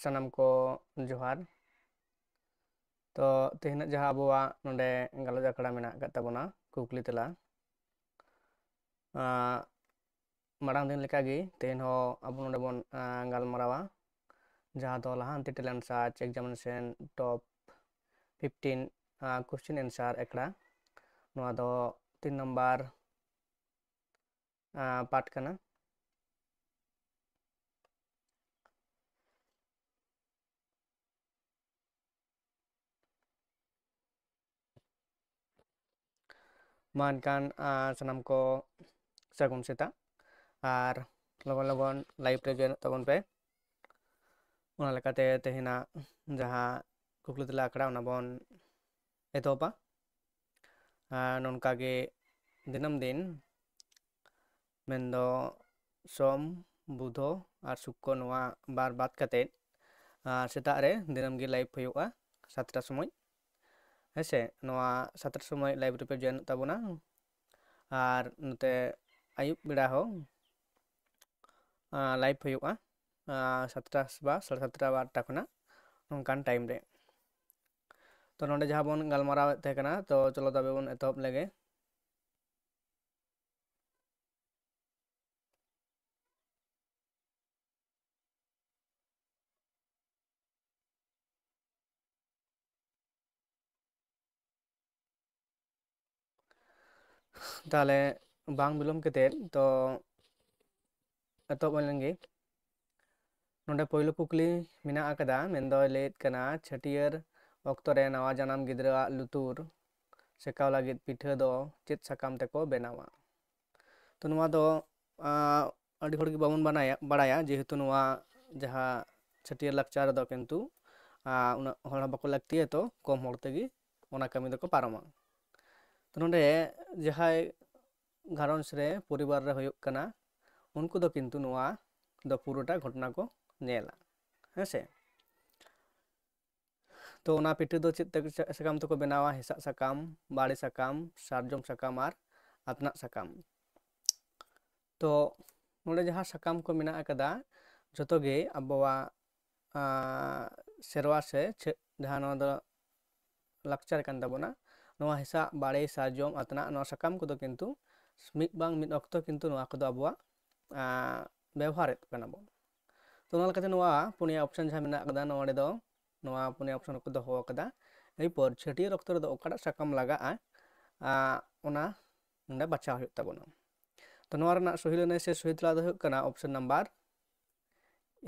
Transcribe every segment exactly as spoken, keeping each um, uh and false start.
ᱥᱟᱱᱟᱢ ᱠᱚ ᱡᱚᱦᱟᱨ᱾ ᱛᱚ ᱛᱮᱦᱮᱧᱟᱜ ᱡᱟᱦᱟᱸ ᱟᱵᱚᱣᱟᱜ ᱱᱚᱰᱮ ᱜᱟᱞᱚᱪ ᱟᱠᱷᱲᱟ ᱢᱮᱱᱟᱜ ᱟᱠᱟᱫ ᱛᱟᱵᱚᱱᱟ, ᱠᱩᱠᱞᱤ ᱛᱮᱞᱟ, ᱢᱟᱲᱟᱝ ᱫᱤᱱ ᱞᱮᱠᱟᱜᱮ ᱛᱮᱦᱮᱧ ᱦᱚᱸ ᱟᱵᱚ ᱱᱚᱰᱮ ᱵᱚᱱ ᱜᱟᱞᱢᱟᱨᱟᱣᱟ, ᱡᱟᱦᱟᱸ ᱫᱚ ᱞᱟᱦᱟᱱᱛᱤ talent search examination top fifteen question answer ᱟᱠᱷᱲᱟ᱾ ᱱᱚᱣᱟ ᱫᱚ ᱛᱤᱱ ᱱᱟᱢᱵᱟᱨ ᱯᱟᱴ ᱠᱟᱱᱟ᱾ ᱢᱟ ᱮᱱᱠᱷᱟᱱ ᱥᱟᱱᱟᱢ ᱠᱚ ᱥᱟᱹᱜᱩᱱ ᱥᱮᱛᱟᱜ, ᱟᱨ ᱞᱚᱜᱚᱱ ᱞᱚᱜᱚᱱ live ᱨᱮ join ᱛᱟᱵᱚᱱ ᱯᱮ᱾ ᱚᱱᱟ ᱞᱮᱠᱟᱛᱮ ᱛᱮᱦᱮᱧᱟᱜ ᱡᱟᱦᱟᱸ ᱠᱩᱠᱞᱤ ᱛᱮᱞᱟ ᱟᱠᱷᱲᱟ, ᱚᱱᱟ ᱵᱚᱱ ᱮᱛᱚᱦᱚᱵᱟ᱾ ᱟᱨ ᱱᱚᱝᱠᱟ ᱜᱮ ᱫᱤᱱᱟᱹᱢ ᱫᱤᱱ, ᱢᱮᱱᱫᱚ ᱥᱳᱢ, ᱵᱩᱫᱷᱚ ᱟᱨ ᱥᱩᱠᱠᱚ, ᱱᱚᱣᱟ ᱵᱟᱨ ᱵᱟᱫ ᱠᱟᱛᱮᱫ ᱥᱮᱛᱟᱜ ᱨᱮ ᱫᱤᱱᱟᱹᱢ ᱜᱮ live ᱦᱩᱭᱩᱜᱼᱟ ᱥᱟᱛᱴᱟ ᱥᱚᱢᱚᱭ᱾ ᱦᱮᱸᱥᱮ, ᱱᱚᱣᱟ ᱥᱟᱛᱴᱟ ᱥᱚᱢᱚᱭ live ᱨᱮᱯᱮ join ᱛᱟᱵᱚᱱᱟ᱾ ᱟᱨ ᱱᱚᱛᱮ ᱟᱹᱭᱩᱵ ᱵᱮᱲᱟ ᱦᱚᱸ live ᱦᱩᱭᱩᱜᱼᱟ ᱥᱟᱛᱴᱟ ᱵᱟ ᱥᱟᱲᱮ ᱥᱟᱛᱴᱟ ᱵᱟ ᱟᱴᱴᱟ ᱠᱷᱚᱱᱟᱜ, ᱱᱚᱝᱠᱟᱱ time ᱨᱮ᱾ ᱛᱚ ᱱᱚᱰᱮ ᱡᱟᱦᱟᱸ ᱵᱚᱱ ᱜᱟᱞᱢᱟᱨᱟᱣᱮᱫ ᱛᱟᱦᱮᱸ ᱠᱟᱱᱟ, ᱛᱚ ᱪᱚᱞᱚ ᱛᱚᱵᱮ ᱵᱚᱱ ᱮᱛᱚᱦᱚᱵ ᱞᱮᱜᱮ᱾ ᱛᱟᱦᱚᱞᱮ ᱵᱟᱝ ᱵᱤᱞᱚᱢ ᱠᱟᱛᱮᱫ ᱛᱚ ᱮᱛᱚᱦᱚᱵ ᱞᱮᱱ ᱜᱮ᱾ ᱱᱚᱰᱮ ᱯᱳᱭᱞᱳ ᱠᱩᱠᱞᱤ ᱢᱮᱱᱟᱜ ᱟᱠᱟᱫᱟ, ᱢᱮᱱᱫᱚᱭ ᱞᱟᱹᱭᱮᱫ ᱠᱟᱱᱟ, ᱪᱷᱟᱹᱴᱭᱟᱹᱨ ᱚᱠᱛᱚ ᱨᱮ ᱱᱟᱣᱟ ᱡᱟᱱᱟᱢ ᱜᱤᱫᱽᱨᱟᱹᱣᱟᱜ ᱞᱩᱛᱩᱨ ᱥᱮᱠᱟᱣ ᱞᱟᱹᱜᱤᱫ ᱯᱤᱴᱷᱟᱹ ᱫᱚ ᱪᱮᱫ ᱥᱟᱠᱟᱢ ᱛᱮᱠᱚ ᱵᱮᱱᱟᱣᱟ? ᱛᱚ ᱱᱚᱣᱟ ᱫᱚ ᱟᱹᱰᱤ ᱦᱚᱲ ᱜᱮ ᱵᱟᱵᱚᱱ ᱵᱟᱲᱟᱭᱟ, ᱡᱮᱦᱮᱛᱩ ᱱᱚᱣᱟ ᱡᱟᱦᱟᱸ ᱪᱷᱟᱹᱴᱭᱟᱹᱨ ᱞᱟᱠᱪᱟᱨ ᱨᱮᱫᱚ ᱠᱤᱱᱛᱩ ᱩᱱᱟᱹᱜ ᱦᱚᱲ ᱦᱚᱸ ᱵᱟᱠᱚ ᱞᱟᱹᱠᱛᱤᱭᱟ, ᱛᱚ ᱠᱚᱢ ᱦᱚᱲ ᱛᱮᱜᱮ ᱚᱱᱟ ᱠᱟᱹᱢᱤ ᱫᱚᱠᱚ ᱯᱟᱨᱚᱢᱟ᱾ ᱛᱚ ᱱᱚᱰᱮ ᱡᱟᱦᱟᱸᱭ ᱜᱷᱟᱨᱚᱸᱡᱽ ᱨᱮ, ᱯᱚᱨᱤᱵᱟᱨ ᱨᱮ ᱦᱩᱭᱩᱜ ᱠᱟᱱᱟ, ᱩᱱᱠᱩ ᱫᱚ ᱠᱤᱱᱛᱩ ᱱᱚᱣᱟ ᱫᱚ ᱯᱩᱨᱟᱹᱴᱟ ᱜᱷᱚᱴᱚᱱᱟ ᱠᱚ ᱧᱮᱞᱟ, ᱦᱮᱸ ᱥᱮ᱾ ᱛᱚ ᱚᱱᱟ ᱯᱤᱴᱷᱟᱹ ᱫᱚ ᱪᱮᱫ ᱛᱮ, ᱥᱟᱠᱟᱢ ᱛᱮᱠᱚ ᱵᱮᱱᱟᱣᱟ? ᱦᱮᱸᱥᱟᱜ ᱥᱟᱠᱟᱢ, ᱵᱟᱲᱮ ᱥᱟᱠᱟᱢ, ᱥᱟᱨᱡᱚᱢ ᱥᱟᱠᱟᱢ ᱟᱨ ᱟᱛᱱᱟᱜ ᱥᱟᱠᱟᱢ᱾ ᱛᱚ ᱱᱚᱰᱮ ᱡᱟᱦᱟᱸ ᱥᱟᱠᱟᱢ ᱠᱚ ᱢᱮᱱᱟᱜ ᱟᱠᱟᱫᱟ, ᱡᱚᱛᱚ ᱜᱮ ᱟᱵᱚᱣᱟᱜ ᱟᱸ, ᱥᱮᱨᱣᱟ ᱥᱮ ᱪᱮᱫ ᱡᱟᱦᱟᱸ ᱱᱚᱣᱟ ᱫᱚ ᱞᱟᱠᱪᱟᱨ ᱠᱟᱱ ᱛᱟᱵᱚᱱᱟ, ᱱᱚᱣᱟ ᱦᱮᱸᱥᱟᱜ, ᱵᱟᱲᱮ, ᱥᱟᱨᱡᱚᱢ, ᱟᱛᱱᱟᱜ, ᱱᱚᱣᱟ ᱥᱟᱠᱟᱢ ᱠᱚᱫᱚ ᱠᱤᱱᱛᱩ ᱢᱤᱫ ᱵᱟᱝ ᱢᱤᱫ ᱚᱠᱛᱚ ᱠᱤᱱᱛᱩ ᱱᱚᱣᱟ ᱠᱚᱫᱚ ᱟᱵᱚᱣᱟᱜ ᱟᱸ, ᱵᱮᱣᱦᱟᱨᱮᱫ ᱠᱟᱱᱟ ᱵᱚᱱ᱾ ᱛᱚ ᱚᱱᱟ ᱞᱮᱠᱟᱛᱮ ᱱᱚᱣᱟ ᱯᱩᱱᱭᱟ ᱚᱯᱥᱮᱱ ᱡᱟᱦᱟᱸ ᱢᱮᱱᱟᱜ ᱟᱠᱟᱫᱟ, ᱱᱚᱰᱮ ᱫᱚ ᱱᱚᱣᱟ ᱯᱩᱱᱭᱟ ᱚᱯᱥᱮᱱ ᱠᱚ ᱫᱚᱦᱚ ᱟᱠᱟᱫᱟ᱾ ᱮᱨᱯᱚᱨ ᱪᱷᱟᱹᱴᱭᱟᱹᱨ ᱚᱠᱛᱚ ᱨᱮᱫᱚ ᱚᱠᱟᱴᱟᱜ ᱥᱟᱠᱟᱢ ᱞᱟᱜᱟᱜᱼᱟ, ᱟᱸ, ᱚᱱᱟ ᱱᱚᱰᱮ ᱵᱟᱪᱷᱟᱣ ᱦᱩᱭᱩᱜ ᱛᱟᱵᱚᱱᱟ᱾ ᱛᱚ ᱱᱚᱣᱟ ᱨᱮᱱᱟᱜ ᱥᱚᱦᱤ ᱞᱟᱹᱱᱟᱹᱭ ᱥᱮ ᱥᱚᱦᱤ ᱛᱮᱞᱟ ᱫᱚ ᱦᱩᱭᱩᱜ ᱠᱟᱱᱟ ᱚᱯᱥᱮᱱ ᱱᱟᱢᱵᱟᱨ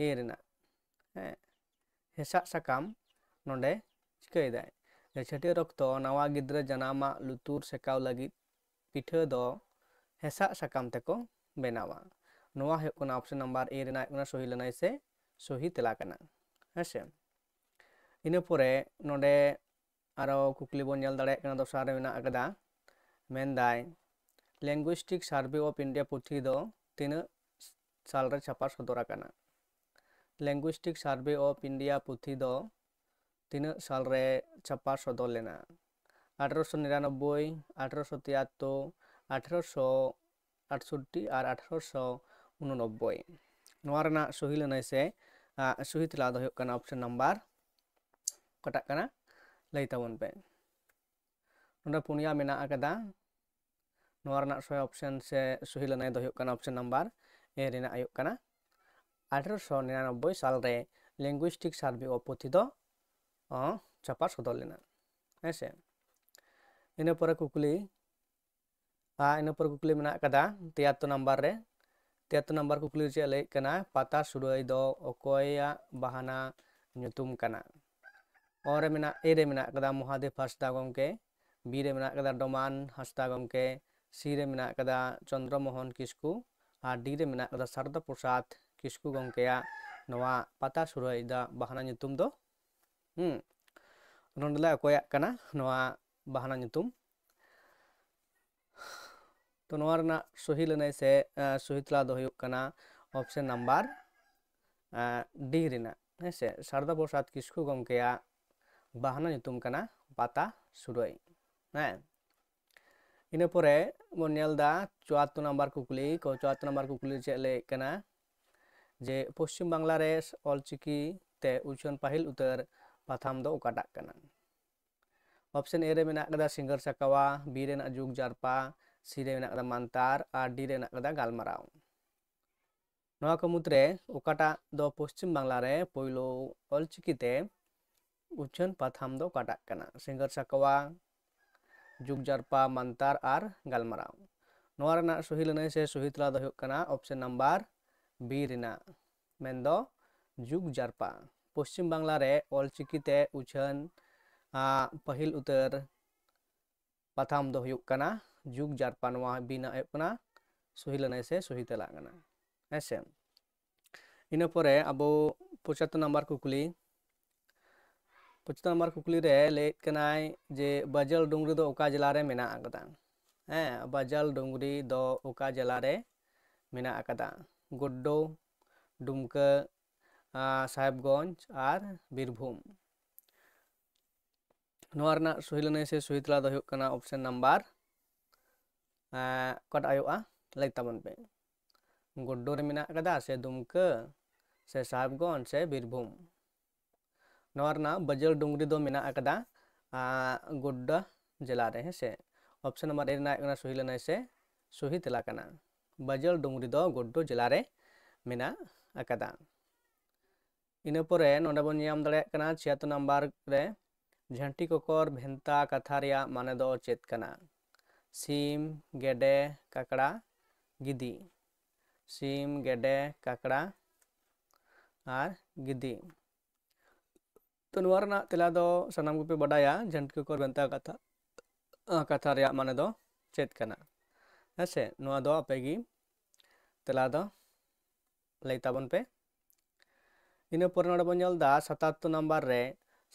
ᱮ ᱨᱮᱱᱟᱜ, ᱦᱮᱸ, ᱦᱮᱸᱥᱟᱜ ᱥᱟᱠᱟᱢ ᱱᱚᱰᱮ ᱪᱤᱠᱟᱹᱭᱮᱫᱟᱭ? ᱡᱮ ᱪᱷᱟᱹᱴᱭᱟᱹᱨ ᱚᱠᱛᱚ ᱱᱟᱣᱟ ᱜᱤᱫᱽᱨᱟᱹ ᱡᱟᱱᱟᱢᱟᱜ ᱞᱩᱛᱩᱨ ᱥᱮᱠᱟᱣ ᱞᱟᱹᱜᱤᱫ ᱯᱤᱴᱷᱟᱹ ᱫᱚ ᱦᱮᱸᱥᱟᱜ ᱥᱟᱠᱟᱢ ᱛᱮᱠᱚ ᱵᱮᱱᱟᱣᱟ᱾ ᱱᱚᱣᱟ ᱦᱩᱭᱩᱜ ᱠᱟᱱᱟ ᱚᱯᱥᱮᱱ ᱱᱟᱢᱵᱟᱨ ᱮ ᱨᱮᱱᱟᱜ ᱦᱩᱭᱩᱜ ᱠᱟᱱᱟ ᱥᱚᱦᱤ ᱞᱟᱹᱱᱟᱹᱭ ᱥᱮ ᱥᱚᱦᱤ ᱛᱮᱞᱟ ᱠᱟᱱᱟ᱾ ᱦᱮᱸᱥᱮ, ᱤᱱᱟᱹ ᱯᱚᱨᱮ ᱱᱚᱰᱮ ᱟᱨᱚ ᱠᱩᱠᱞᱤ ᱵᱚᱱ ᱧᱮᱞ ᱫᱟᱲᱮᱭᱟᱜ ᱠᱟᱱᱟ, ᱫᱚᱥᱟᱨ ᱨᱮ ᱢᱮᱱᱟᱜ ᱟᱠᱟᱫᱟ, ᱢᱮᱱᱫᱟᱭ, Linguistic Survey of India ᱯᱩᱛᱷᱤ ᱫᱚ ᱛᱤᱱᱟᱹᱜ ᱥᱟᱞ ᱨᱮ ᱪᱷᱟᱯᱟ ᱥᱚᱫᱚᱨ ᱟᱠᱟᱱᱟ? Linguistic Survey of India ᱯᱩᱛᱷᱤ ᱫᱚ ᱛᱤᱱᱟᱹᱜ ᱥᱟᱞ ᱨᱮ ᱪᱷᱟᱯᱟ ᱥᱚᱫᱚᱨ ᱞᱮᱱᱟ? ᱟᱴᱷᱨᱚᱥᱚ ᱱᱤᱨᱟᱱᱚᱵᱵᱳᱭ, ᱟᱴᱷᱨᱚᱥᱚ ᱛᱤᱭᱟᱛᱛᱳᱨ, ᱟᱴᱷᱨᱚᱥᱚ ᱟᱴᱥᱚᱴᱴᱤ ᱟᱨ ᱟᱴᱷᱨᱚᱥᱚ ᱩᱱᱩᱱᱚᱵᱵᱳᱭ᱾ ᱱᱚᱣᱟ ᱨᱮᱱᱟᱜ ᱥᱚᱦᱤ ᱞᱟᱹᱱᱟᱹᱭ ᱥᱮ, ᱟᱸ, ᱥᱚᱦᱤ ᱛᱮᱞᱟ ᱫᱚ ᱦᱩᱭᱩᱜ ᱠᱟᱱᱟ ᱚᱯᱥᱮᱱ ᱱᱟᱢᱵᱟᱨ ᱚᱠᱟᱴᱟᱜ ᱠᱟᱱᱟ? ᱞᱟᱹᱭ ᱛᱟᱵᱚᱱ ᱯᱮ᱾ ᱱᱚᱰᱮ ᱯᱩᱱᱭᱟ ᱢᱮᱱᱟᱜ ᱟᱠᱟᱫᱟ᱾ ᱱᱚᱣᱟ ᱨᱮᱱᱟᱜ ᱥᱚᱦᱤ ᱚᱯᱥᱮᱱ ᱥᱮ ᱥᱚᱦᱤ ᱞᱟᱹᱱᱟᱹᱭ ᱫᱚ ᱦᱩᱭᱩᱜ ᱠᱟᱱᱟ ᱚᱯᱥᱮᱱ ᱱᱟᱢᱵᱟᱨ ᱮ ᱨᱮᱱᱟᱜ ᱦᱩᱭᱩᱜ ᱠᱟᱱᱟ ᱟᱴᱷᱨᱚᱥᱚ ᱱᱤᱨᱟᱱᱚᱵᱵᱳᱭ ᱥᱟᱞ ᱨᱮ Linguistic Survey of ᱯᱩᱛᱷᱤ ᱫᱚ, ᱚ, ᱪᱷᱟᱯᱟ ᱥᱚᱫᱚᱨ ᱞᱮᱱᱟ᱾ ᱦᱮᱸ ᱥᱮ? ᱤᱱᱟᱹ ᱯᱚᱨᱮ ᱠᱩᱠᱞᱤ, ᱟᱨ ᱤᱱᱟᱹ ᱯᱚᱨᱮ ᱠᱩᱠᱞᱤ ᱢᱮᱱᱟᱜ ᱟᱠᱟᱫᱟ ᱛᱤᱭᱟᱛᱛᱳᱨ ᱱᱟᱢᱵᱟᱨ ᱨᱮ᱾ ᱛᱤᱭᱟᱛᱛᱳᱨ ᱱᱟᱢᱵᱟᱨ ᱠᱩᱠᱞᱤ ᱨᱮ ᱪᱮᱫ ᱞᱟᱹᱭᱮᱫ ᱠᱟᱱᱟ? ᱯᱟᱛᱟ ᱥᱩᱲᱟᱹᱭ ᱫᱚ ᱚᱠᱚᱭᱟᱜ ᱵᱟᱦᱱᱟ ᱧᱩᱛᱩᱢ ᱠᱟᱱᱟ? ᱚ ᱨᱮ ᱢᱮᱱᱟᱜ, ᱮ ᱨᱮ ᱢᱮᱱᱟᱜ ᱟᱠᱟᱫᱟ ᱢᱚᱦᱟᱫᱮᱵ ᱦᱟᱸᱥᱫᱟ ᱜᱚᱢᱠᱮ, ᱵᱤ ᱨᱮ ᱢᱮᱱᱟᱜ ᱟᱠᱟᱫᱟ ᱰᱚᱢᱟᱱ ᱦᱟᱸᱥᱫᱟ ᱜᱚᱢᱠᱮ, ᱥᱤ ᱨᱮ ᱢᱮᱱᱟᱜ ᱟᱠᱟᱫᱟ ᱪᱚᱱᱫᱨᱚ ᱢᱳᱦᱚᱱ ᱠᱤᱥᱠᱩ, ᱟᱨ ᱰᱤ ᱨᱮ ᱢᱮᱱᱟᱜ ᱟᱠᱟᱫᱟ ᱥᱟᱨᱚᱫᱟ ᱯᱨᱚᱥᱟᱫᱽ ᱠᱤᱥᱠᱩ ᱜᱚᱢᱠᱮᱭᱟᱜ ᱱᱚᱣᱟ ᱯᱟᱛᱟ ᱥᱩᱲᱟᱹᱭ ᱫᱚ ᱵᱟᱦᱱᱟ ᱧᱩᱛᱩᱢ ᱫᱚ, ᱦᱩᱸ, ᱱᱚᱰᱮ ᱞᱮ ᱚᱠᱚᱭᱟᱜ ᱠᱟᱱᱟ ᱱᱚᱣᱟ ᱵᱟᱦᱱᱟ ᱧᱩᱛᱩᱢ? ᱛᱚ ᱱᱚᱣᱟ ᱨᱮᱱᱟᱜ ᱥᱚᱦᱤ ᱞᱟᱹᱱᱟᱹᱭ ᱥᱮ, ᱮᱸ, ᱥᱚᱦᱤ ᱛᱮᱞᱟ ᱫᱚ ᱦᱩᱭᱩᱜ ᱠᱟᱱᱟ ᱚᱯᱥᱮᱱ ᱱᱟᱢᱵᱟᱨ, ᱮᱸ, ᱰᱤ ᱨᱮᱱᱟᱜ, ᱦᱮᱸ ᱥᱮ, ᱥᱟᱨᱚᱫᱟ ᱯᱨᱚᱥᱟᱫᱽ ᱠᱤᱥᱠᱩ ᱜᱚᱢᱠᱮᱭᱟᱜ ᱵᱟᱦᱱᱟ ᱧᱩᱛᱩᱢ ᱠᱟᱱᱟ ᱯᱟᱛᱟ ᱥᱩᱨᱟᱹᱭ᱾ ᱦᱮᱸ, ᱤᱱᱟᱹ ᱯᱚᱨᱮ ᱵᱚᱱ ᱧᱮᱞ ᱮᱫᱟ ᱪᱩᱣᱟᱛᱛᱳᱨ ᱱᱟᱢᱵᱟᱨ ᱠᱩᱠᱞᱤ ᱠᱚ᱾ ᱪᱩᱣᱟᱛᱛᱳᱨ ᱱᱟᱢᱵᱟᱨ ᱠᱩᱠᱞᱤ ᱪᱮᱫ ᱞᱟᱹᱭᱮᱫ ᱠᱟᱱᱟ ᱡᱮ ᱯᱚᱥᱪᱤᱢ ᱵᱟᱝᱞᱟ ᱨᱮ ᱚᱞᱪᱤᱠᱤ ᱛᱮ ᱩᱪᱷᱟᱹᱱ ᱯᱟᱹᱦᱤᱞ ᱩᱛᱟᱹᱨ ᱯᱟᱛᱷᱟᱢ ᱫᱚ ᱚᱠᱟᱴᱟᱜ ᱠᱟᱱᱟ? ᱚᱯᱥᱮᱱ ᱮ ᱨᱮ ᱢᱮᱱᱟᱜ ᱟᱠᱟᱫᱟ ᱥᱤᱸᱜᱟᱹᱲ ᱥᱟᱠᱟᱣᱟ, ᱵᱤ ᱨᱮᱱᱟᱜ ᱡᱩᱜᱽ ᱡᱟᱨᱯᱟ, ᱥᱤ ᱨᱮ ᱢᱮᱱᱟᱜ ᱟᱠᱟᱫᱟ ᱢᱟᱱᱛᱟᱨ ᱟᱨ ᱰᱤ ᱨᱮ ᱢᱮᱱᱟᱜ ᱟᱠᱟᱫᱟ ᱜᱟᱞᱢᱟᱨᱟᱣ᱾ ᱱᱚᱣᱟ ᱠᱚ ᱢᱩᱫᱽᱨᱮ ᱚᱠᱟᱴᱟᱜ ᱫᱚ ᱯᱚᱥᱪᱤᱢ ᱵᱟᱝᱞᱟ ᱨᱮ ᱯᱳᱭᱞᱳ ᱚᱞᱪᱤᱠᱤ ᱛᱮ ᱩᱪᱷᱟᱹᱱ ᱯᱟᱛᱷᱟᱢ ᱫᱚ ᱚᱠᱟᱴᱟᱜ ᱠᱟᱱᱟ? ᱥᱤᱸᱜᱟᱹᱲ ᱥᱟᱠᱟᱣᱟ, ᱡᱩᱜᱽ ᱡᱟᱨᱯᱟ, ᱢᱟᱱᱛᱟᱨ ᱟᱨ ᱜᱟᱞᱢᱟᱨᱟᱣ᱾ ᱱᱚᱣᱟ ᱨᱮᱱᱟᱜ ᱥᱚᱦᱤ ᱞᱟᱹᱱᱟᱹᱭ ᱥᱮ ᱥᱚᱦᱤ ᱛᱮᱞᱟ ᱫᱚ ᱦᱩᱭᱩᱜ ᱠᱟᱱᱟ ᱚᱯᱥᱮᱱ ᱱᱟᱢᱵᱟᱨ ᱵᱤ ᱨᱮᱱᱟᱜ, ᱢᱮᱱᱫᱚ ᱡᱩᱜᱽ ᱡᱟᱨᱯᱟ᱾ ᱯᱚᱥᱪᱤᱢ ᱵᱟᱝᱞᱟ ᱨᱮ ᱚᱞᱪᱤᱠᱤ ᱛᱮ ᱩᱪᱷᱟᱹᱱ ᱟᱜ ᱯᱟᱹᱦᱤᱞ ᱩᱛᱟᱹᱨ ᱯᱟᱛᱷᱟᱢ ᱫᱚ ᱦᱩᱭᱩᱜ ᱠᱟᱱᱟ ᱡᱩᱜᱽ ᱡᱟᱨᱯᱟ᱾ ᱱᱚᱣᱟ ᱵᱤ ᱨᱮᱱᱟᱜ ᱦᱩᱭᱩᱜ ᱠᱟᱱᱟ ᱥᱚᱦᱤ ᱞᱟᱹᱱᱟᱹᱭ ᱥᱮ ᱥᱚᱦᱤ ᱛᱮᱞᱟ ᱠᱟᱱᱟ᱾ ᱦᱮᱸ ᱥᱮ? ᱤᱱᱟᱹ ᱯᱚᱨᱮ ᱟᱵᱚ ᱯᱚᱸᱪᱟᱛᱛᱳᱨ ᱱᱟᱢᱵᱟᱨ ᱠᱩᱠᱞᱤ, ᱯᱚᱸᱪᱟᱛᱛᱳᱨ ᱱᱟᱢᱵᱟᱨ ᱠᱩᱠᱞᱤ ᱨᱮ ᱞᱟᱹᱭᱮᱫ ᱠᱟᱱᱟᱭ ᱡᱮ ᱵᱟᱡᱟᱞ ᱰᱩᱝᱨᱤ ᱫᱚ ᱚᱠᱟ ᱡᱮᱞᱟ ᱨᱮ ᱢᱮᱱᱟᱜ ᱟᱠᱟᱫᱟ? ᱦᱮᱸ, ᱵᱟᱡᱟᱞ ᱰᱩᱝᱨᱤ ᱫᱚ ᱚᱠᱟ ᱡᱮᱞᱟ ᱨᱮ ᱢᱮᱱᱟᱜ ᱟᱠᱟᱫᱟ? ᱜᱳᱰᱰᱳ, ᱰᱩᱢᱠᱟᱹ, ᱟᱨ ᱥᱟᱦᱮᱵᱽᱜᱚᱸᱡᱽ ᱟᱨ ᱵᱤᱨᱵᱷᱩᱢ᱾ ᱱᱚᱣᱟ ᱨᱮᱱᱟᱜ ᱥᱚᱦᱤ ᱞᱟᱹᱱᱟᱹᱭ ᱥᱮ ᱥᱚᱦᱤ ᱛᱮᱞᱟ ᱫᱚ ᱦᱩᱭᱩᱜ ᱠᱟᱱᱟ ᱚᱯᱥᱮᱱ ᱱᱟᱢᱵᱟᱨ, ᱮᱸ, ᱚᱠᱟᱴᱟᱜ ᱦᱩᱭᱩᱜᱼᱟ? ᱞᱟᱹᱭ ᱛᱟᱵᱚᱱ ᱯᱮ, ᱜᱳᱰᱰᱳ ᱨᱮ ᱢᱮᱱᱟᱜ ᱟᱠᱟᱫᱟ ᱥᱮ ᱫᱩᱢᱠᱟᱹ ᱥᱮ ᱥᱟᱦᱮᱵᱽᱜᱚᱸᱡᱽ ᱥᱮ ᱵᱤᱨᱵᱷᱩᱢ? ᱱᱚᱣᱟ ᱨᱮᱱᱟᱜ ᱵᱟᱡᱟᱞ ᱰᱩᱝᱨᱤ ᱫᱚ ᱢᱮᱱᱟᱜ ᱟᱠᱟᱫᱟ, ᱟᱸ, ᱜᱳᱰᱰᱟ ᱡᱮᱞᱟ ᱨᱮ, ᱦᱮᱸ ᱥᱮ? ᱚᱯᱥᱮᱱ ᱱᱟᱢᱵᱟᱨ ᱮ ᱨᱮᱱᱟᱜ ᱦᱩᱭᱩᱜ ᱠᱟᱱᱟ ᱥᱚᱦᱤ ᱞᱟᱹᱱᱟᱹᱭ ᱥᱮ ᱥᱚᱦᱤ ᱛᱮᱞᱟ ᱠᱟᱱᱟ᱾ ᱵᱟᱡᱟᱞ ᱰᱩᱝᱨᱤ ᱫᱚ ᱜᱳᱰᱰᱳ ᱡᱮᱞᱟ ᱨᱮ ᱢᱮᱱᱟᱜ ᱟᱠᱟᱫᱟ᱾ ᱤᱱᱟᱹ ᱯᱚᱨᱮ ᱱᱚᱰᱮ ᱵᱚᱱ ᱧᱟᱢ ᱫᱟᱲᱮᱭᱟᱜ ᱠᱟᱱᱟ ᱪᱷᱤᱭᱟᱛᱛᱳᱨ ᱱᱟᱢᱵᱟᱨ ᱨᱮ ᱡᱷᱟᱹᱱᱴᱤ ᱠᱚᱠᱚᱨ ᱵᱷᱮᱱᱛᱟ ᱠᱟᱛᱷᱟ ᱨᱮᱭᱟᱜ ᱢᱟᱱᱮ ᱫᱚ ᱪᱮᱫ ᱠᱟᱱᱟ? ᱥᱤᱢ, ᱜᱮᱰᱮ, ᱠᱟᱠᱲᱟ, ᱜᱤᱫᱤ᱾ ᱥᱤᱢ, ᱜᱮᱰᱮ, ᱠᱟᱠᱲᱟ ᱟᱨ ᱜᱤᱫᱤ᱾ ᱛᱚ ᱱᱚᱣᱟ ᱨᱮᱱᱟᱜ ᱛᱮᱞᱟ ᱫᱚ ᱥᱟᱱᱟᱢ ᱠᱚᱯᱮ ᱵᱟᱰᱟᱭᱟ, ᱡᱷᱟᱹᱱᱴᱤ ᱠᱚᱠᱚᱨ ᱵᱷᱮᱱᱛᱟ ᱠᱟᱛᱷᱟ, ᱠᱟᱛᱷᱟ ᱨᱮᱭᱟᱜ ᱢᱟᱱᱮ ᱫᱚ ᱪᱮᱫ ᱠᱟᱱᱟ? ᱦᱮᱸ ᱥᱮ? ᱱᱚᱣᱟ ᱫᱚ ᱟᱯᱮ ᱜᱮ ᱛᱮᱞᱟ ᱫᱚ ᱞᱟᱹᱭ ᱛᱟᱵᱚᱱ ᱯᱮ᱾ ᱤᱱᱟᱹ ᱯᱚᱨᱮ ᱱᱚᱰᱮ ᱵᱚᱱ ᱧᱮᱞ ᱮᱫᱟ ᱥᱟᱛᱟᱛᱛᱳᱨ ᱱᱟᱢᱵᱟᱨ ᱨᱮ,